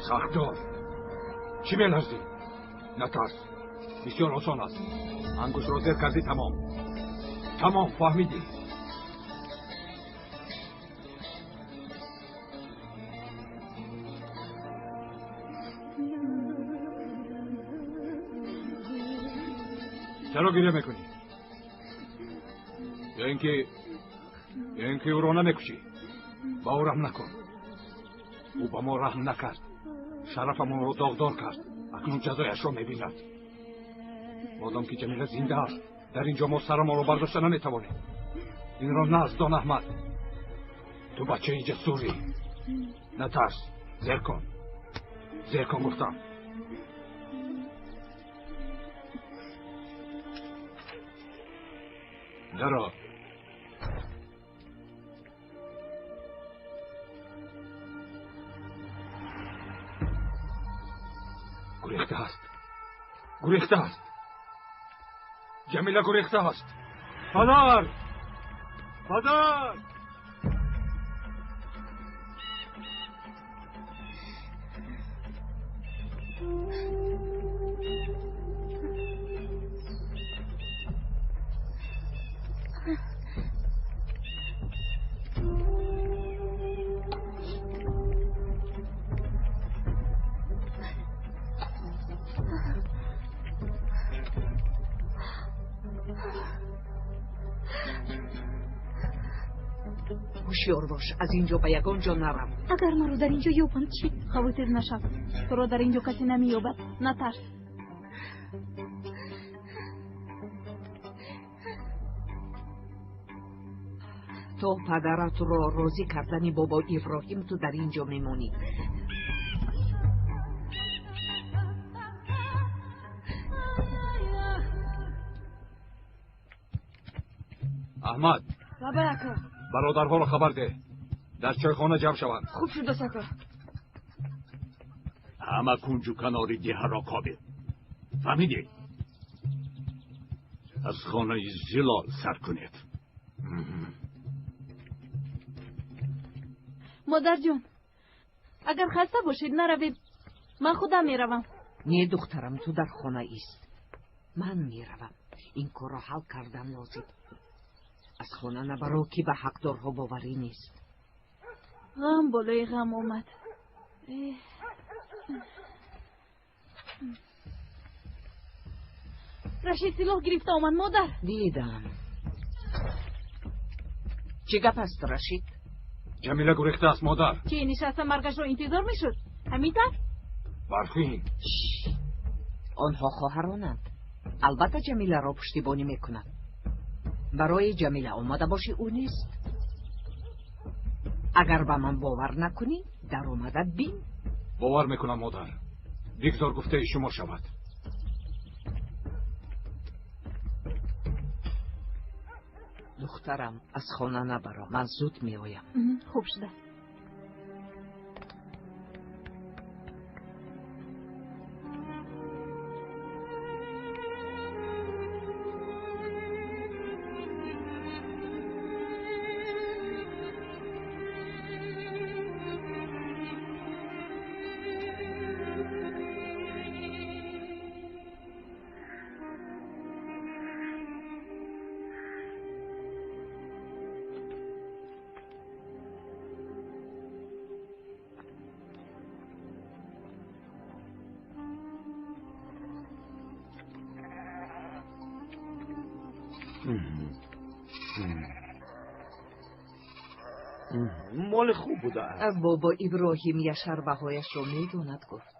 Сардор, Чӣ меларзӣ? Натарс, бисёр осон аст. Ангуштро зер кардӣ, тамом. Тамом, фаҳмидӣ? Чаро гиря мекунӣ? Ё ин ки ӯро намекушӣ? Ба ӯ раҳм накун. Ӯ ба мо раҳм накард, шарафамонро доғдор кард. Акнун ҷазояшро мебинад. Модом ки Ҷамила зинда аст, дар ин ҷо мо сарамонро бардошта наметавонем. Инро наздон, Аҳмад. Ту бачаи ҷасурӣ. Натарс, зер кун. Зер кун гуфтам. Даро. Гурехта аст. Гурехта аст. Ҷамила гурехта аст. Падар! Падар! Ҳушёр бош, аз ин ҷо ба ягон ҷо нарав. Агар маро дар ин ҷо ёбанд чӣ? Хавотир нашав, туро дар ин ҷо касе намеёбад. Натарс. То падаратро розӣ кардани бобо Иброҳим ту дар ин ҷо мемонӣ. Аҳмад. Лабай ака. Бародарҳоро хабар деҳ, дар чойхона ҷамъ шаванд. Хуб шудааст ака. Ҳама кунҷу канори деҳаро кобед. Фаҳмидед? Аз хонаи Зилол сар кунед. Модарҷон, агар хаста бошед, наравед. Ман худам меравам. Не, духтарам, ту дар хона ист. Ман меравам. Ин корро ҳал кардан лозим. Аз хона набаро, ки ба ҳақдорҳо боварӣ нест. Ғам болои ғам омад. Рашид силоҳ гирифта омад, модар. Дидам. Чӣ гап аст, Рашид? Ҷамила гурехта аст, модар. Чӣ, нишаста маргашро интизор мешуд? Ҳамин тавр? Барфин. Онҳо хоҳаронанд. Албатта Ҷамиларо пуштибонӣ мекунанд. Барои Ҷамила омада бошӣ, ӯ нест. Агар ба ман бовар накунӣ, даромада бин. Бовар мекунам, модар. Бигзор гуфтаи шумо шавад. Духтарам, аз хона набаро, ман зуд меоям. Хуб шуда. Моли хуб будааст. Бобо Иброҳим Яшар баҳояшро медонад, гуфт.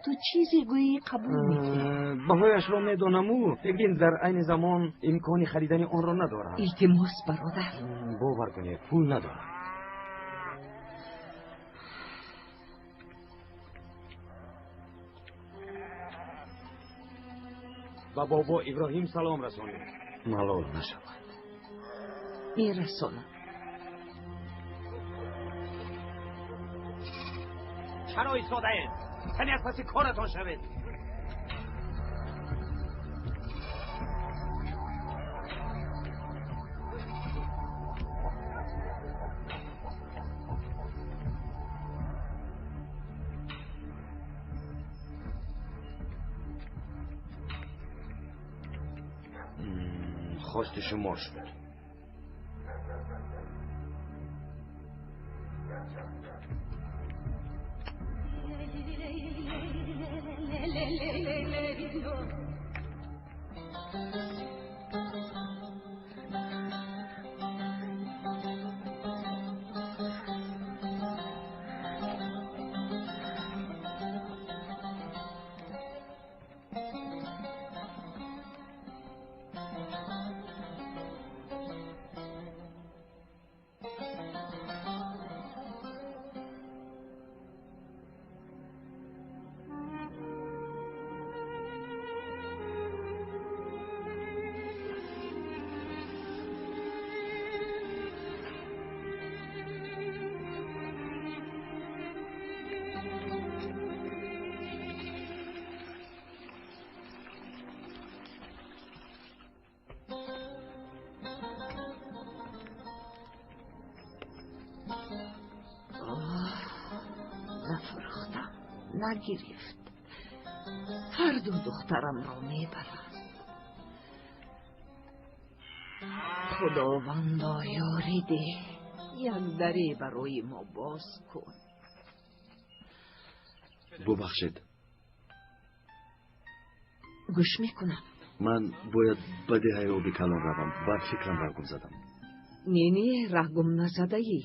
Ту чизе гӯӣ, қабул мекунӣ. Баҳояшро медонаму, лекин дар айни замон имкони харидани онро надорам. Илтимос, бародар. Бовар кунед, пул надорам. Ба бобо Иброҳим салом расонед. Малол нашавад. Мерасонам. Чаро истодаед? Каме аз паси коратон шавед. хости шумо шуд. Нафурӯхтам, нагирифт. Фардо духтарамро мебарад. Худовандо, ёрӣ деҳ, як даре барои мо боз кун. Бубахшед. Гӯш мекунам. Ман бояд ба деҳаи оби калон равам. Бар фикрам роҳ гум задам. Не, не, роҳ гум назадаӣ.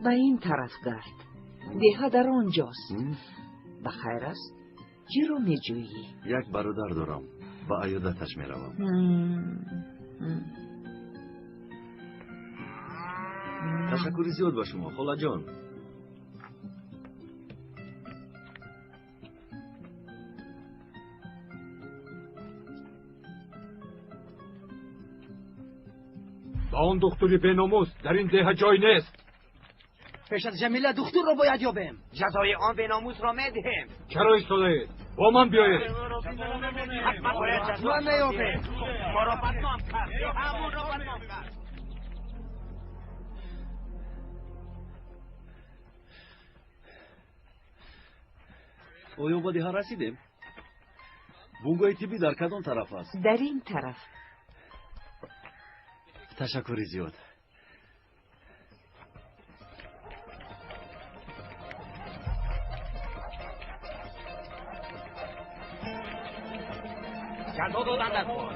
Ба ин тараф гард. Деҳа дар он ҷост. Ба хайр аст? Киро меҷӯӣ? Як бародар дорам. Ба аёдаташ меравам. Ташаккури зиёд ба шумо, холаҷон. Ба он духтури беномус дар ин деҳа ҷой нест. Пеш аз Ҷамила духтурро бояд ёбем. Ҷазои он беномусро медиҳем. Чаро истодаед? Бо ман биёед. Ҳатман меёбем. Моро бадном кард. Ҳамонро бадном кард. Оё ба деҳа расидем? Бунгоҳи тиббӣ дар кадом тараф аст? Дар ин тараф. Ташаккури зиёд. Ҷазо додан дар кор.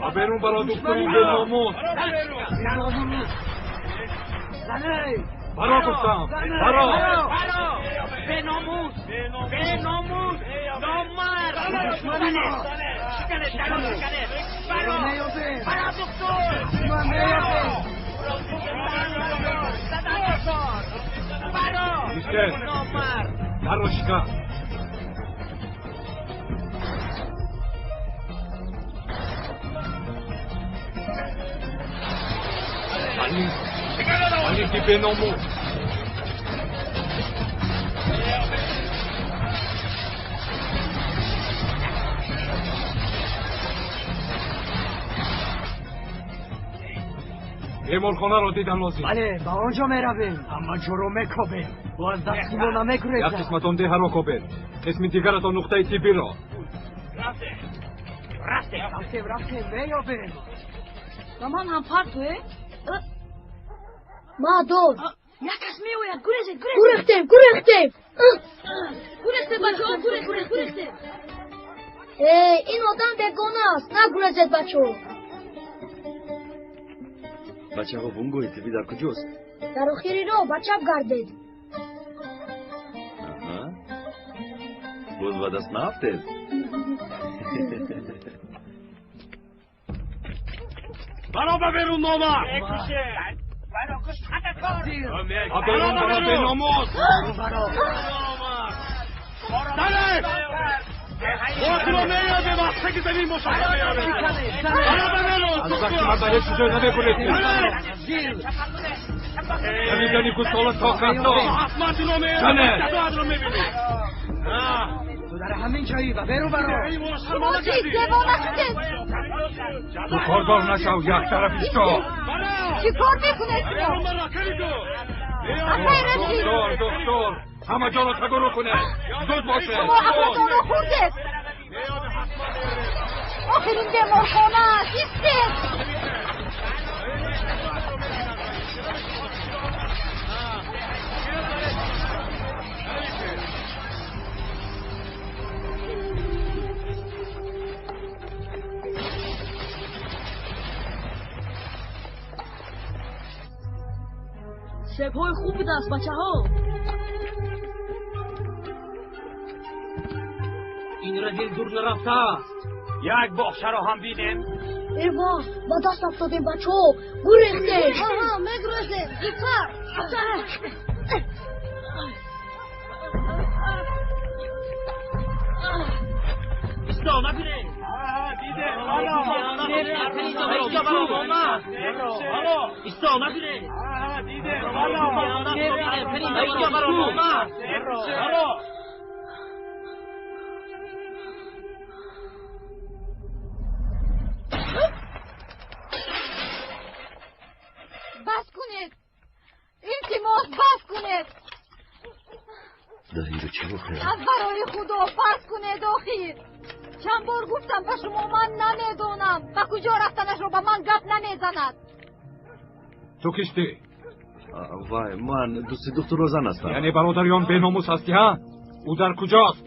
Ба берун баро, духтури беномус. Баро гуфтам, баро. Беномус, беномус, номард. Шикане, даро шикане. Баро, баро духтур. Баро. Номард. Даро шикан. Алики беномус. Беморхонаро дидан лозим. Бале, ба он ҷо меравем. Ҳама ҷоро мекобем. Ӯ аз дасти мо намегурезад. Як қисматон деҳаро кобед, қисми дигаратон нуқтаи тиббиро. Рафтем, рафтем, меёбем. Ба ман ҳам партое? Мадор. Як кас меояд. Гурезед, гурезед. Гурехтем, гурехтем. Гурехтем, бачаҳо, гурехтем, гурехтем. Эй, ин одам бегона аст. Нагурезед, бачаҳо. Бачаҳо, бунгоҳи тиббӣ дар куҷост? Дар охири роҳ ба чап гардед. Аҳа. Боз ба даст наафтед? Баро ба берун, номард! Ба берун баро, беномус! Дале! Мо меёбем, аз таги замин бошад меёбем. Баро ба берун! Аз вақти ман ба ҳеҷ ҷой намегурезед. Давидани гусола тоқатдор. Ҳатман туро меёбем, Зане! ҷазоатро мебинӣ. Ту дар ҳамин ҷоӣ, ба берун баро. Шумо чӣ, девона шудед? Ту кордор нашав, як тараф исто. Чӣ кор мекунед шумо? Акай Рашид! Доктор, доктор, ҳама ҷоро тагуру кунед. Зуд бошед. Шумо ақлатонро хӯрдед. Охир ин беморхона аст. Истед! Себҳои хуб будааст, бачаҳо. Ин радил дур нарафтааст. Як боғчаро ҳам бинем. Эва, ба даст афтодем, бачаҳо. Гурехтем. Аҳа, мегурезем. Зудтар. Исто, нагурез. Исто, нагурез. Бас кунед! Илтимос, бас кунед! Дар инҷо чӣ воқеа? Аз барои Худо бас кунед охир! Чанд бор гуфтам ба шумо, ман намедонам. Ба куҷо рафтанашро ба ман гап намезанад. Ту кистӣ? Вай, ман дӯсти духтур Розан ҳастам. Яъне бародари он беномус ҳастӣ, ҳа? Ӯ дар куҷост?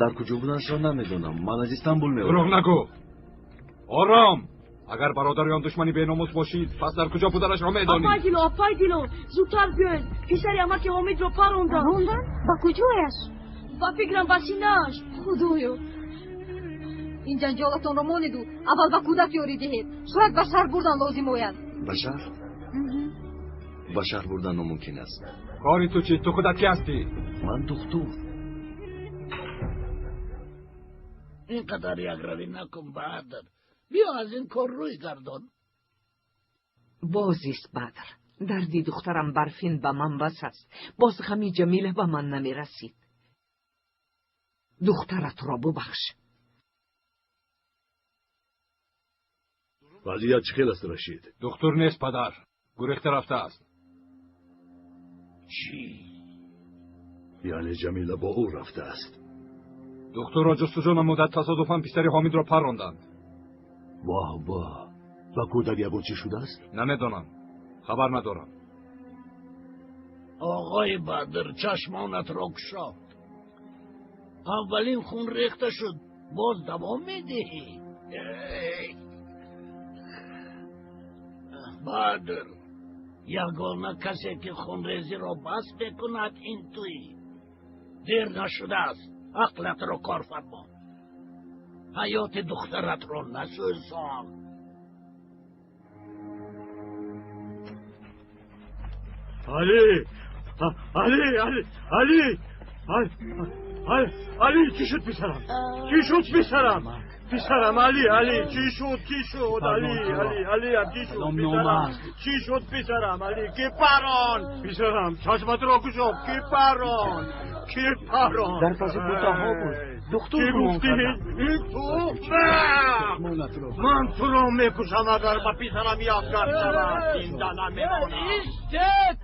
Дар куҷо буданашро намедонам. Ман аз Истанбул меоям. Дурӯғ нагӯ. Ором! Агар бародари он душмани беномус бошӣ, пас дар куҷо буданашро медонӣ. Апай Дило, апай Дило, зудтар биёед. Писари амаки Ҳомидро парондам. Паронданд? Ба куҷояш? Ба фикрам, ба синааш. Худоё! Ин ҷанҷолатонро монеду аввал ба кӯдак ёрӣ диҳед. Шояд ба шаҳр бурдан лозим ояд. Ба шаҳр? Ба шаҳр бурдан номумкин аст. Кори ту чӣ? Ту худат кӣ ҳастӣ? Ман духтур. Ин қадар якравӣ накун, Баҳадр. Биё аз ин кор рӯй гардон. Боз ист, Бадр. Дарди духтарам Барфин ба ман бас аст. Боз ғами Ҷамила ба ман намерасид. Духтаратро бубахш. Вазъият чӣ хел аст, Рашид? Духтур нест, падар. Гурехта рафтааст. Чӣ? Яъне Ҷамила бо ӯ рафтааст? Духтурро ҷустуҷӯ намуда, тасодуфан писари Ҳомидро парронданд. Воҳ, воҳ! Ба кӯдак ягон чӣ шудааст? Намедонам. Хабар надорам. Оғои Бадр, чашмонатро кушо. Аввалин хун рехта шуд, боз давом медиҳӣ. Бадр, ягона касе ки хунрезиро бас мекунад ин туӣ. Дер нашудааст, ақлатро кор фармо. Ҳаёти духтаратро насӯзон. Али! Али! Али! Али! Али, чӣ шуд писарам? Чӣ шуд писарам? Писарам, Али, Али, чӣ шуд, чӣ шуд, Али, Али, Али, чӣ шуд, писарам? Чӣ шуд, писарам, Али, ки парон? Писарам, чашматро кушо, ки парон? Ки парон? Дар паси бутаҳо буд. Духтур Чӣ гумон гуфтӣ? кардам. Ин ту? Ман туро мекушам, агар ба писарам ёдгар шавад. Зинда намемонам. Истед!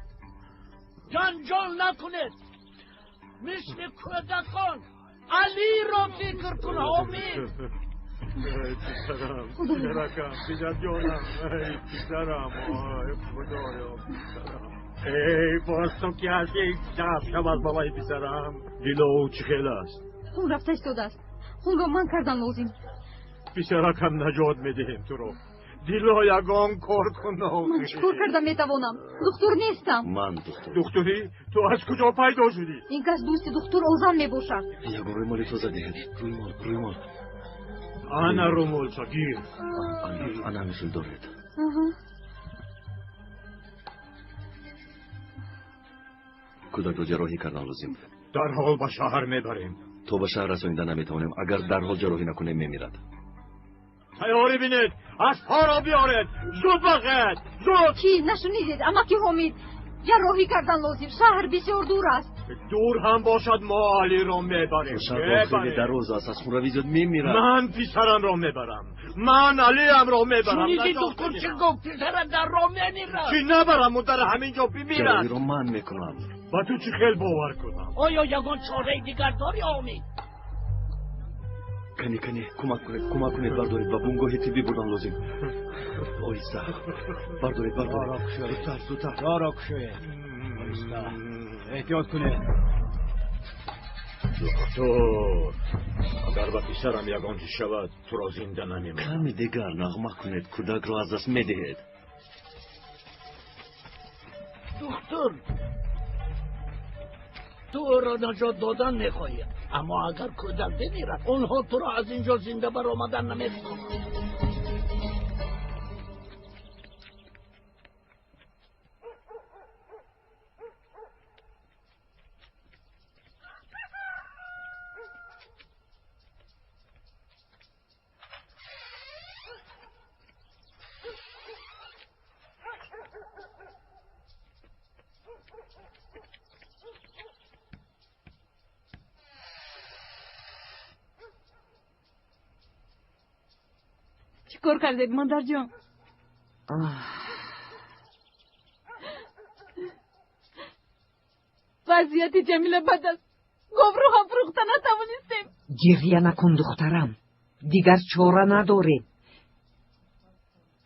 Ҷанҷол накунед. Мисли кӯдакон Алиро фикр кун, Ҳомид. Эй, писарам, писаракам, писарҷонам, эй, писарам, ой, худоё, писарам. Эй, боз ту ки ҳастӣ, дафт шавад бобои писарам. Дило ӯ чӣ хел аст? Хун рафта истодааст. Хунро ман кардан лозим. Писаракам, наҷот медиҳем туро. Дило, ягон кор кун. Ман чӣ кор карда метавонам? Духтур нестам. Ман духтур. Духтурӣ? Ту аз куҷо пайдо шудӣ? Ин кас дӯсти духтур Озан мебошад. Ягон рӯймоли тоза диҳед. Рӯймол, рӯймол. Ана рӯмолча, гир. Ана ҳамин доред. Кӯдакро ҷарроҳӣ кардан лозим. Дарҳол ба шаҳр мебарем. То ба шаҳр расонида наметавонем. Агар дарҳол ҷарроҳӣ накунем, мемирад. Тайёрӣ бинед, аспҳоро биёред, зуд бошед, зуд. Чӣ нашунидед, амаки Ҳомид? Ҷарроҳӣ кардан лозим. Шаҳр бисёр дур аст. Дур ҳам бошад, мо Алиро мебарем. Шаҳр хеле дароз аст, аз хунравӣ зиёд мемирад. Ман писарамро мебарам. Ман Алиамро мебарам. Шунидӣ духтур чӣ гуфт? Писарат дар роҳ мемирад. Чӣ набарам, ӯ дар ҳамин ҷо бимирад. Ҷарроҳиро ман мекунам. Ба ту чӣ хел бовар кунам? Оё ягон чораи дигар дорӣ, Ҳомид? Кане, кане, кӯмак кунед, кӯмак кунед, бардоред, ба бунгоҳи тиббӣ бурдан лозим. Оҳиста бардоред, бардоред, зудтар, зудтар. Роҳро кушоед, оҳиста, эҳтиёт кунед. Духтур, агар ба писарам ягон чиз шавад, туро зинда намемонам. Каме дигар нағма кунед, кӯдакро аз даст медиҳед. Духтур, ту ӯро наҷот додан мехоҳӣ, аммо агар кӯдак бимирад, онҳо туро аз ин ҷо зинда баромадан намехоҳанд. Чӣ кор кардед, модарҷон? Вазъияти Ҷамила бад аст. Говро ҳам фурӯхта натавонистем. Гирья накун, духтарам, дигар чора надорем.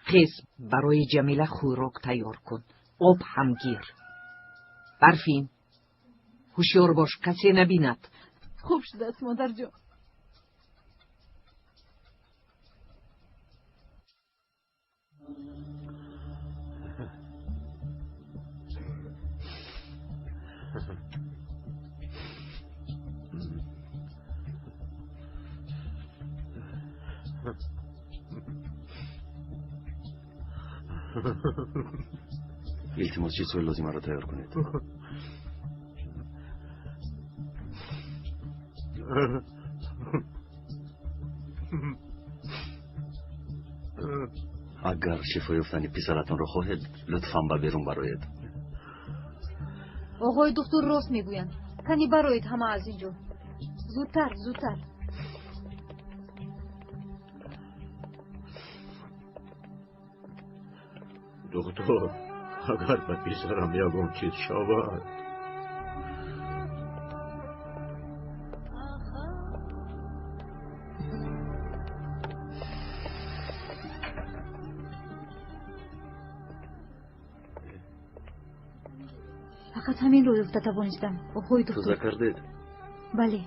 Хез, барои Ҷамила хӯрок тайёр кун, об ҳам гир. Барфин, ҳушёр бош, касе набинад. Хуб шудааст, модарҷон. Илтимос, чизҳои лозимаро тайёр кунед. Агар шифо ёфтани писаратонро хоҳед, лутфан ба берун бароед. Оғои духтур рост мегӯянд. Кани бароед ҳама аз ин ҷо. Зудтар, зудтар. Духтур, агар ба писарам ягон чиз шавад. Фақат ҳаминро ёфта тавонистам, оғои духтур. Тоза кардед? Бале.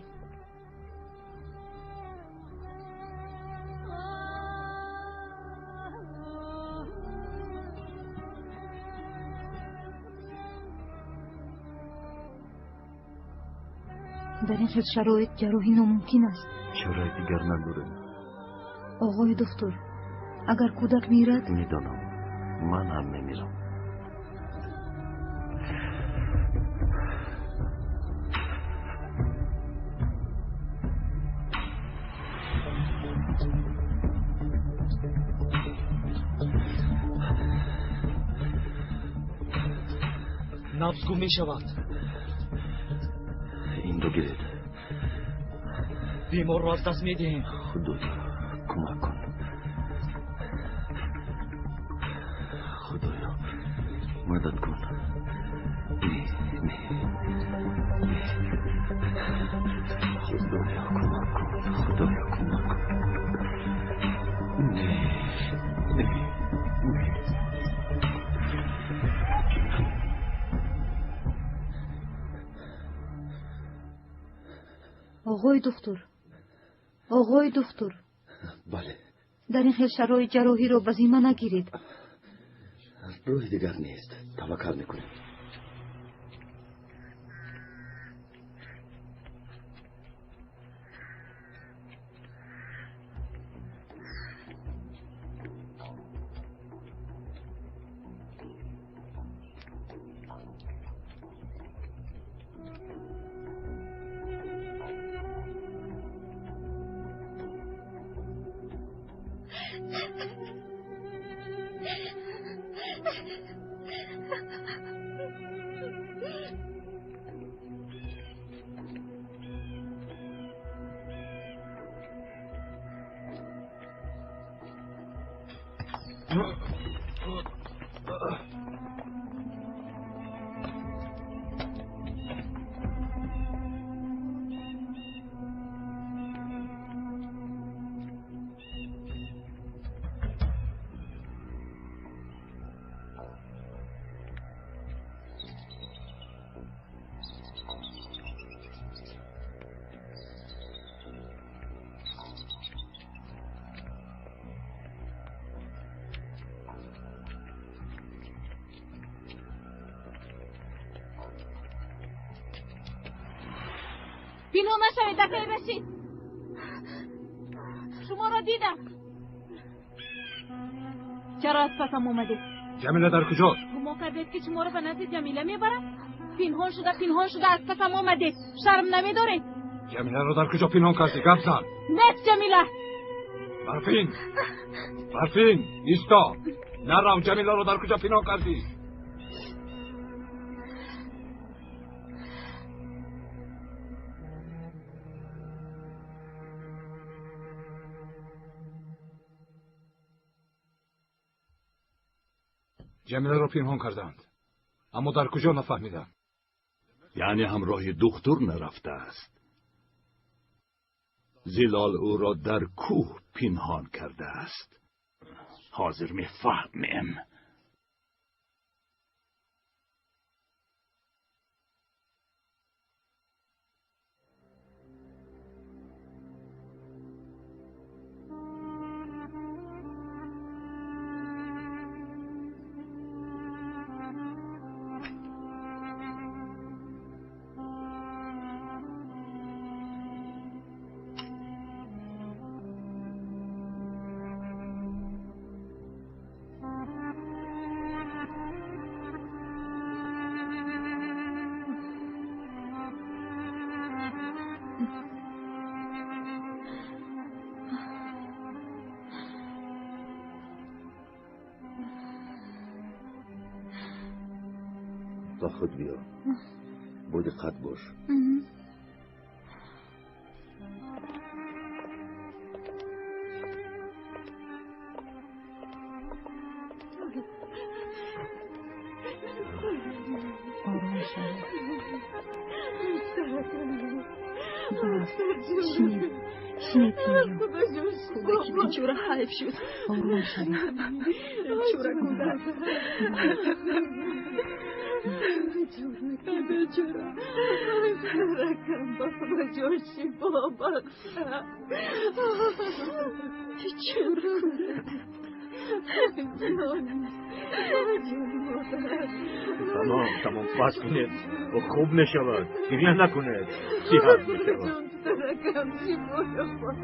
Дар ин хел шароит ҷарроҳӣ номумкин аст. Чораи дигар надорем. Оғои духтур, агар кӯдак мирад? Медонам, ман ҳам мемирам. Набз гум мешавад. Инро гиред. Беморро аз даст медиҳем. Худоё, кӯмак кун. Худоё, мадад кун. Не, не, не. Худоё, кӯмак кун. Худоё, кӯмак кун. Не, не, не. Оғои духтур, оғои духтур. Бале. Дар ин хел шароит ҷарроҳиро ба зимма нагиред. Роҳи дигар нест, таваккал мекунем. Пинҳон нашавед, акай Рашид. Шуморо дидам. Чаро аз пасам омадед? Ҷамила дар куҷост? Гумон кардед, ки шуморо ба назди Ҷамила мебарам? Пинҳон шуда, пинҳон шуда аз пасам омадед. Шарм намедоред? Ҷамиларо дар куҷо пинҳон кардӣ? Гап зан. Нест Ҷамила. Барфин! Барфин! Исто! Нарав, Ҷамиларо дар куҷо пинҳон кардӣ? Ҷамиларо пинҳон карданд, аммо дар куҷо нафаҳмидам. Яъне ҳамроҳи духтур нарафтааст. Зилол ӯро дар кӯҳ пинҳон кардааст. Ҳозир мефаҳмем. Ба худ биё, бо диққат бош. Ором шавед. Бас, шинед, шинед инҷо. Кӯдаки бечора ҳайф шуд. Ором шавед. Бечора кӯдак. Бечора. Ракам ба Худоҷон шифо бахша. Бечора кӯдак. Тамом, тамом, бас кунед. Ӯ хуб мешавад. Гиря накунед. Сиҳат мешавад. Ракам шифо ёбад.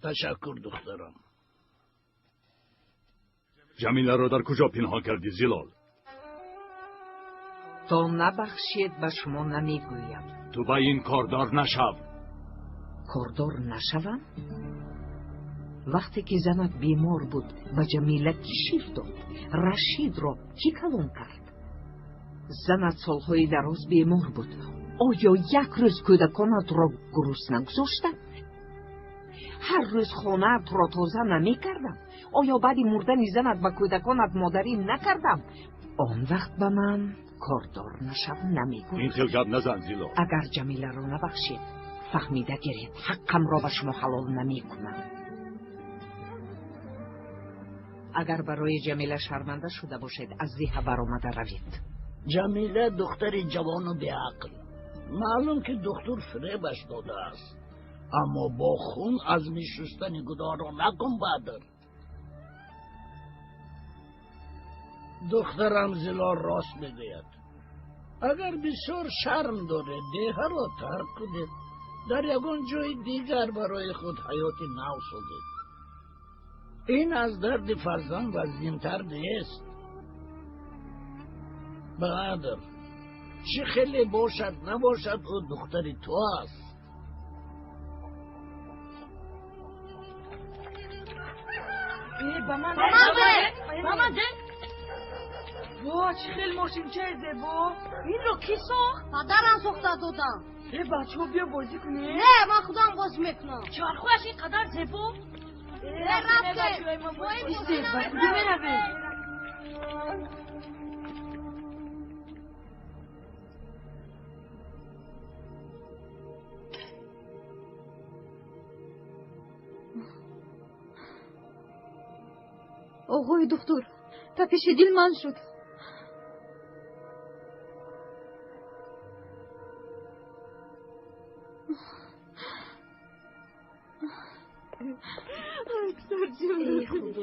Ташаккур, духтарам. Ҷамиларо дар куҷо пинҳон кардӣ, Зилол? То набахшед, ба шумо намегӯям. Ту ба ин кордор нашав. Кордор нашавам? Вақте ки занат бемор буд, ба Ҷамила кӣ шир дод? Рашидро кӣ калон кард? Занат солҳои дароз бемор буд. Оё як рӯз кӯдаконатро гурусна гузоштам? Ҳар рӯз хонаатро тоза намекардам? Оё баъди мурдани занат ба кӯдаконат модарӣ накардам? Он вақт ба ман кордор нашав намегӯй. Ин хел гап назан, Зилол. Агар Ҷамиларо набахшед, фаҳмида гиред, ҳаққамро ба шумо ҳалол намекунам. Агар барои Ҷамила шарманда шуда бошед, аз деҳа баромада равед. Ҷамила духтари ҷавону беақл. Маълум ки духтур фиребаш додааст. Аммо бо хун аз мешустани гуноҳро накун, Бадр. Духтарам Зилол рост мегӯяд. Агар бисёр шарм доред, деҳаро тарк кунед. Дар ягон ҷои дигар барои худ ҳаёти нав созед. Ин аз дарди фарзанд вазнинтар нест. Бадр, чӣ хеле бошад набошад, ӯ духтари ту аст. Ба ман ба ман де. Во, чӣ хел мошинчаи зебо! Инро кӣ сохт? Падарам сохта додам. Э, бачаҳо, биё бозӣ кунем. Не, ман худам бозӣ мекунам. Чархояш ин қадар зебо. Э, рафтем. Истед, ба куҷо меравем? Оғои духтур, тапиши дил ман шуд.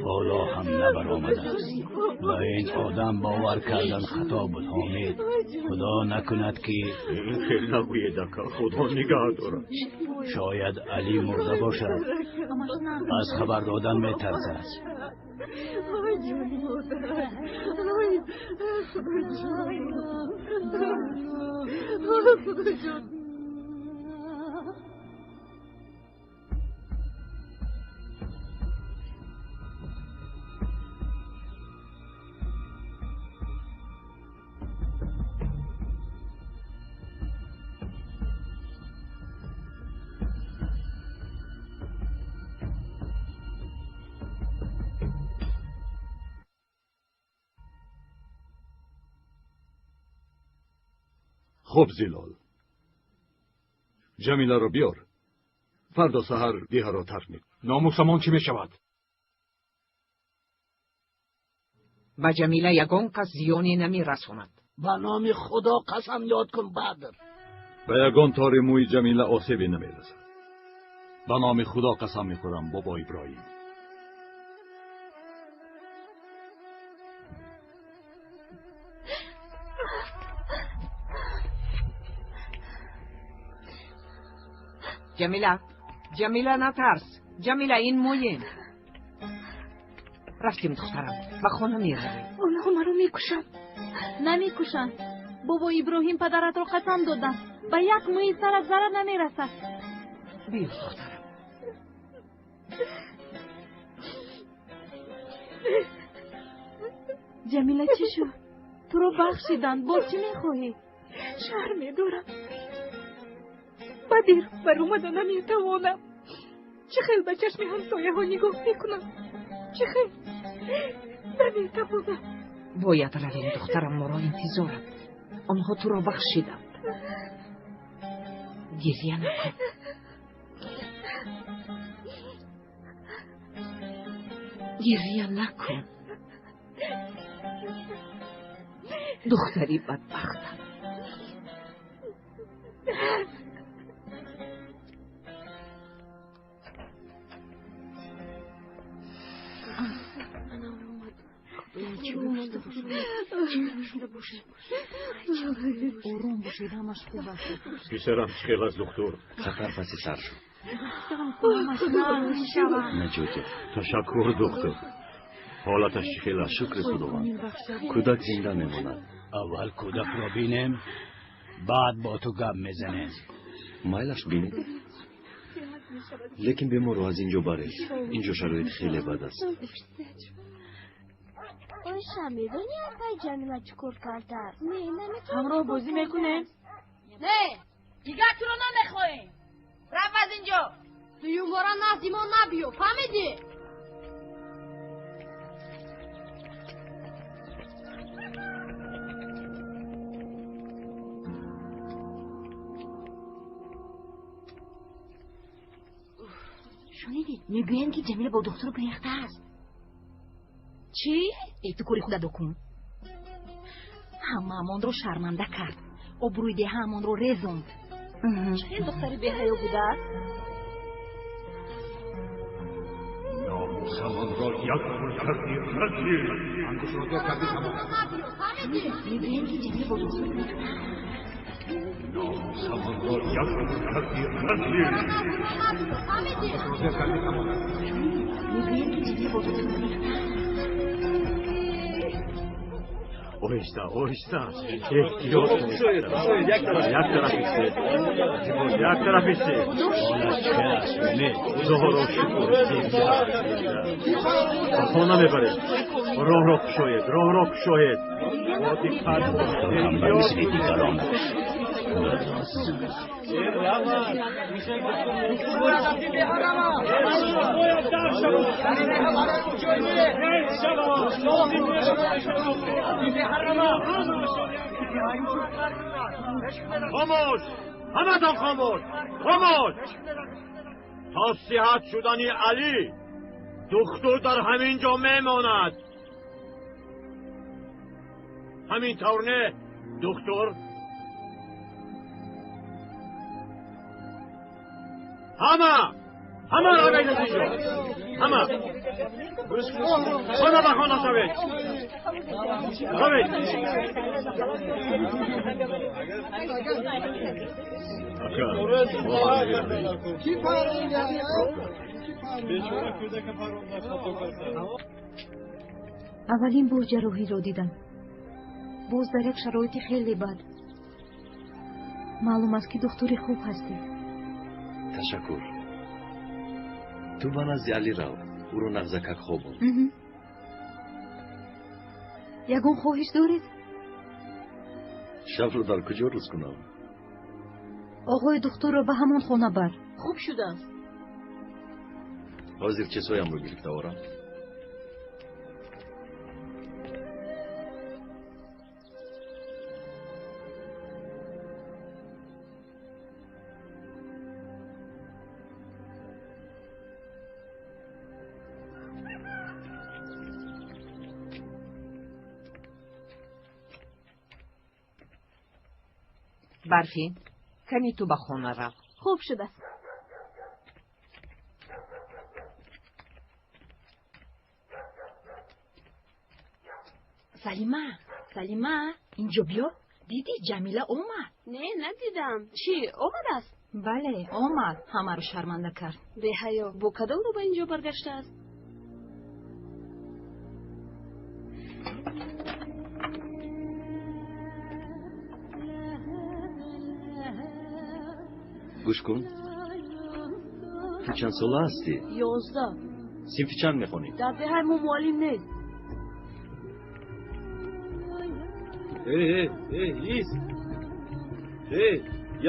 Ҳоло ҳам набаромадааст. Ба ин одам бовар кардан хато буд, Ҳомид. Худо накунад ки ин хел нагӯед, ака, Худо нигаҳ дорад. Шояд Алӣ мурда бошад, аз хабар додан метарсад. Хуб, Зилол, Ҷамиларо биёр. Фардо саҳар деҳаро тарк мекунем. Номусамон чӣ мешавад? Ба Ҷамила ягон кас зиёне намерасонад. Ба номи Худо қасам ёд кун, Бадр. Ба ягон тори мӯи Ҷамила осебе намерасад. Ба номи Худо қасам мехӯрам, бобо Иброҳим. Ҷамила, Ҷамила, натарс. Ҷамила, ин моем. Рафтем, духтарам, ба хона меравем. Онҳо маро мекушанд. Намекушанд. Бобо Иброҳим падаратро қасам доданд. Ба як мӯи сарат зарар намерасад. Биё, духтарам. Ҷамила, чӣ шуд? Туро бахшиданд. Боз чӣ мехоҳӣ? Шарм медорам. Ба дер баромада наметавонам. Чӣ хел ба чашми ҳамсояҳо нигоҳ мекунам? Чӣ хел? Наметавонам. Бояд равем, духтарам, моро интизоранд. Онҳо туро бахшиданд. Гирья накун. Гирья накун. Духтари бадбахтам. Ором бошед, ҳамаш хуб аст. Писарам чӣ хел аст, духтур? Хатар паси сар шуд. Наҷот ёфт. Ташаккур, духтур. Ҳолаташ чӣ хел аст? Шукри Худованд, кӯдак зинда мемонад. Аввал кӯдакро бинем, баъд бо ту гап мезанем. Майлаш, бинед, лекин беморро аз ин ҷо баред. Ин ҷо шароит хеле бад аст. Оиша, медонӣ апай Ҷамила чӣ кор кардааст? Не, наметавонам. Ҳамроҳ бозӣ мекунем? Не, дигар туро намехоҳем. Рав аз ин ҷо. Дуюмбора назди мо набиё, фаҳмидӣ? Шунидӣ, мегӯянд, ки Ҷамила бо духтур гурехтааст. Чӣ? Э, ту кори худатро кун. Ҳамаамонро шарманда кард. Обрӯи деҳаамонро резонд. Чӣ хел духтари беҳаё будааст? Номусамонро як пул кардӣ, разил. Ангушро дор кардӣ, тамом. Мегӯянд, ки Ҷамила бо духтур гурехтааст. Номусамонро як пул кардӣ, разил. Ангушро дор кардӣ, тамом. Мегӯянд, ки Ҷамила бо духтур гурехтааст. Оҳиста, оҳиста, эҳтиёт кунед. Як тараф истед, як тараф истед. Ҳолаш чӣ хел аст, Умед? Худоро шукр, зинда, зинда. Ба хона мебаред. Роҳро кушоед, роҳро кушоед. Бо диққат, Духтур ҳам ба эҳтиёт мисли дигаронаш. Хомӯш, ҳаматон хомӯш, хомӯш. То сиҳат шудани Алӣ духтур дар ҳамин ҷо мемонад. Ҳамин тавр не, духтур? Ҳама! Ҳама равед аз инҷо! Ҳама! Хона ба хона шавед! Равед! Аввалин бор ҷарроҳиро дидам. Боз дар як шароити хеле бад. Маълум аст, ки духтури хуб ҳастед. Ташаккур. Ту ба назди Алӣ рав, ӯро нағзакак хобон. Ягон хоҳиш доред? Шабро дар куҷо рӯз кунам? Оғои духтурро ба ҳамон хона бар. Хуб шудааст. Ҳозир чизҳоямро гирифта орам. Барфин, кани ту ба хона рав. Хуб шудааст. Салима, Салима, инҷо биё. Дидӣ, Ҷамила омад? Не, надидам. Чӣ, омадааст? Бале, омад. Ҳамаро шарманда кард. Беҳаё, бо кадом рӯ ба инҷо баргаштааст? Гӯш кун, ту чанд сола ҳастӣ? 11. Синфи чанд мехонӣ? Дар деҳаи мо муаллим нест. Э, э, ист! Э,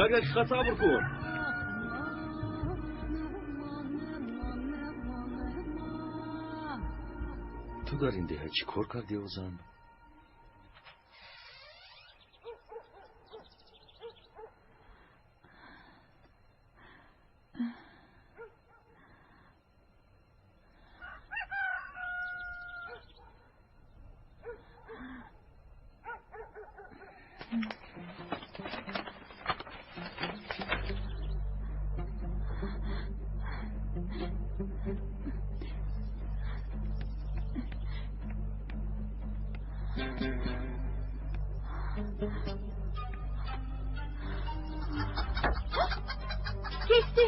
як дақиқа сабр кун. Ту дар ин деҳа чӣ кор кардӣ, о зан? Кисти?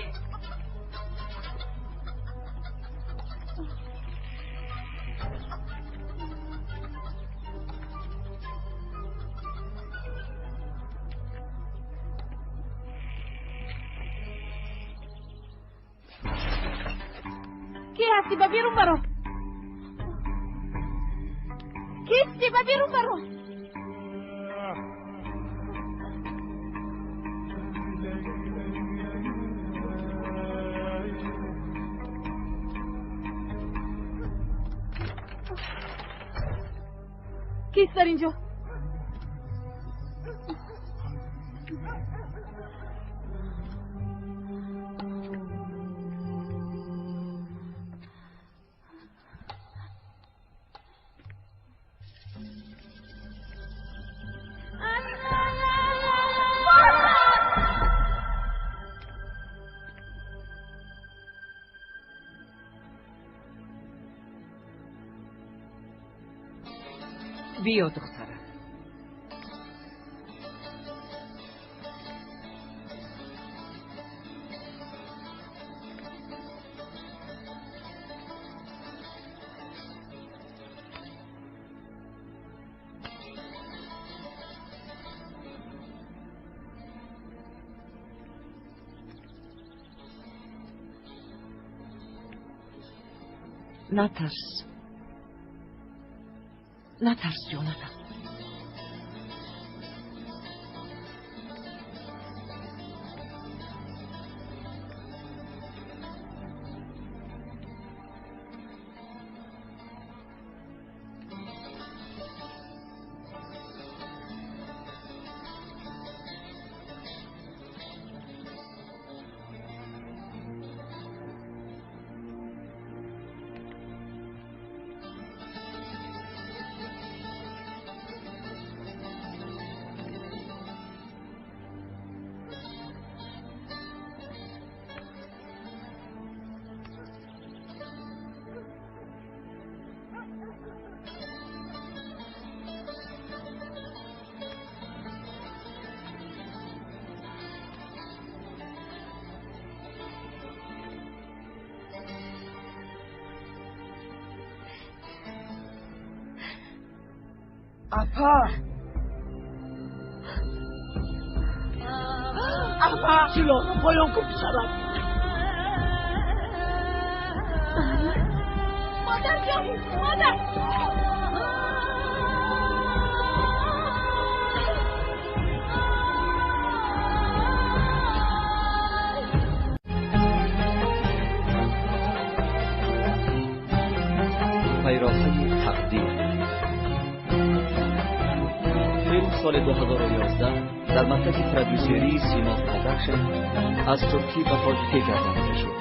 Ки ҳастӣ? Ба берун баро! Кисти? Ба берун баро! Кист дар инҷо? Биё, духтарам. Натарс. Натарс, ҷонакам. Апа, апа, силоҳро поён кун, писарам. Модарҷон, модар! Пайроҳаи тақдир. Филм соли 2011 дар маркази продюсерии Симо Продакшн аз туркӣ ба тоҷикӣ гардонида шуд.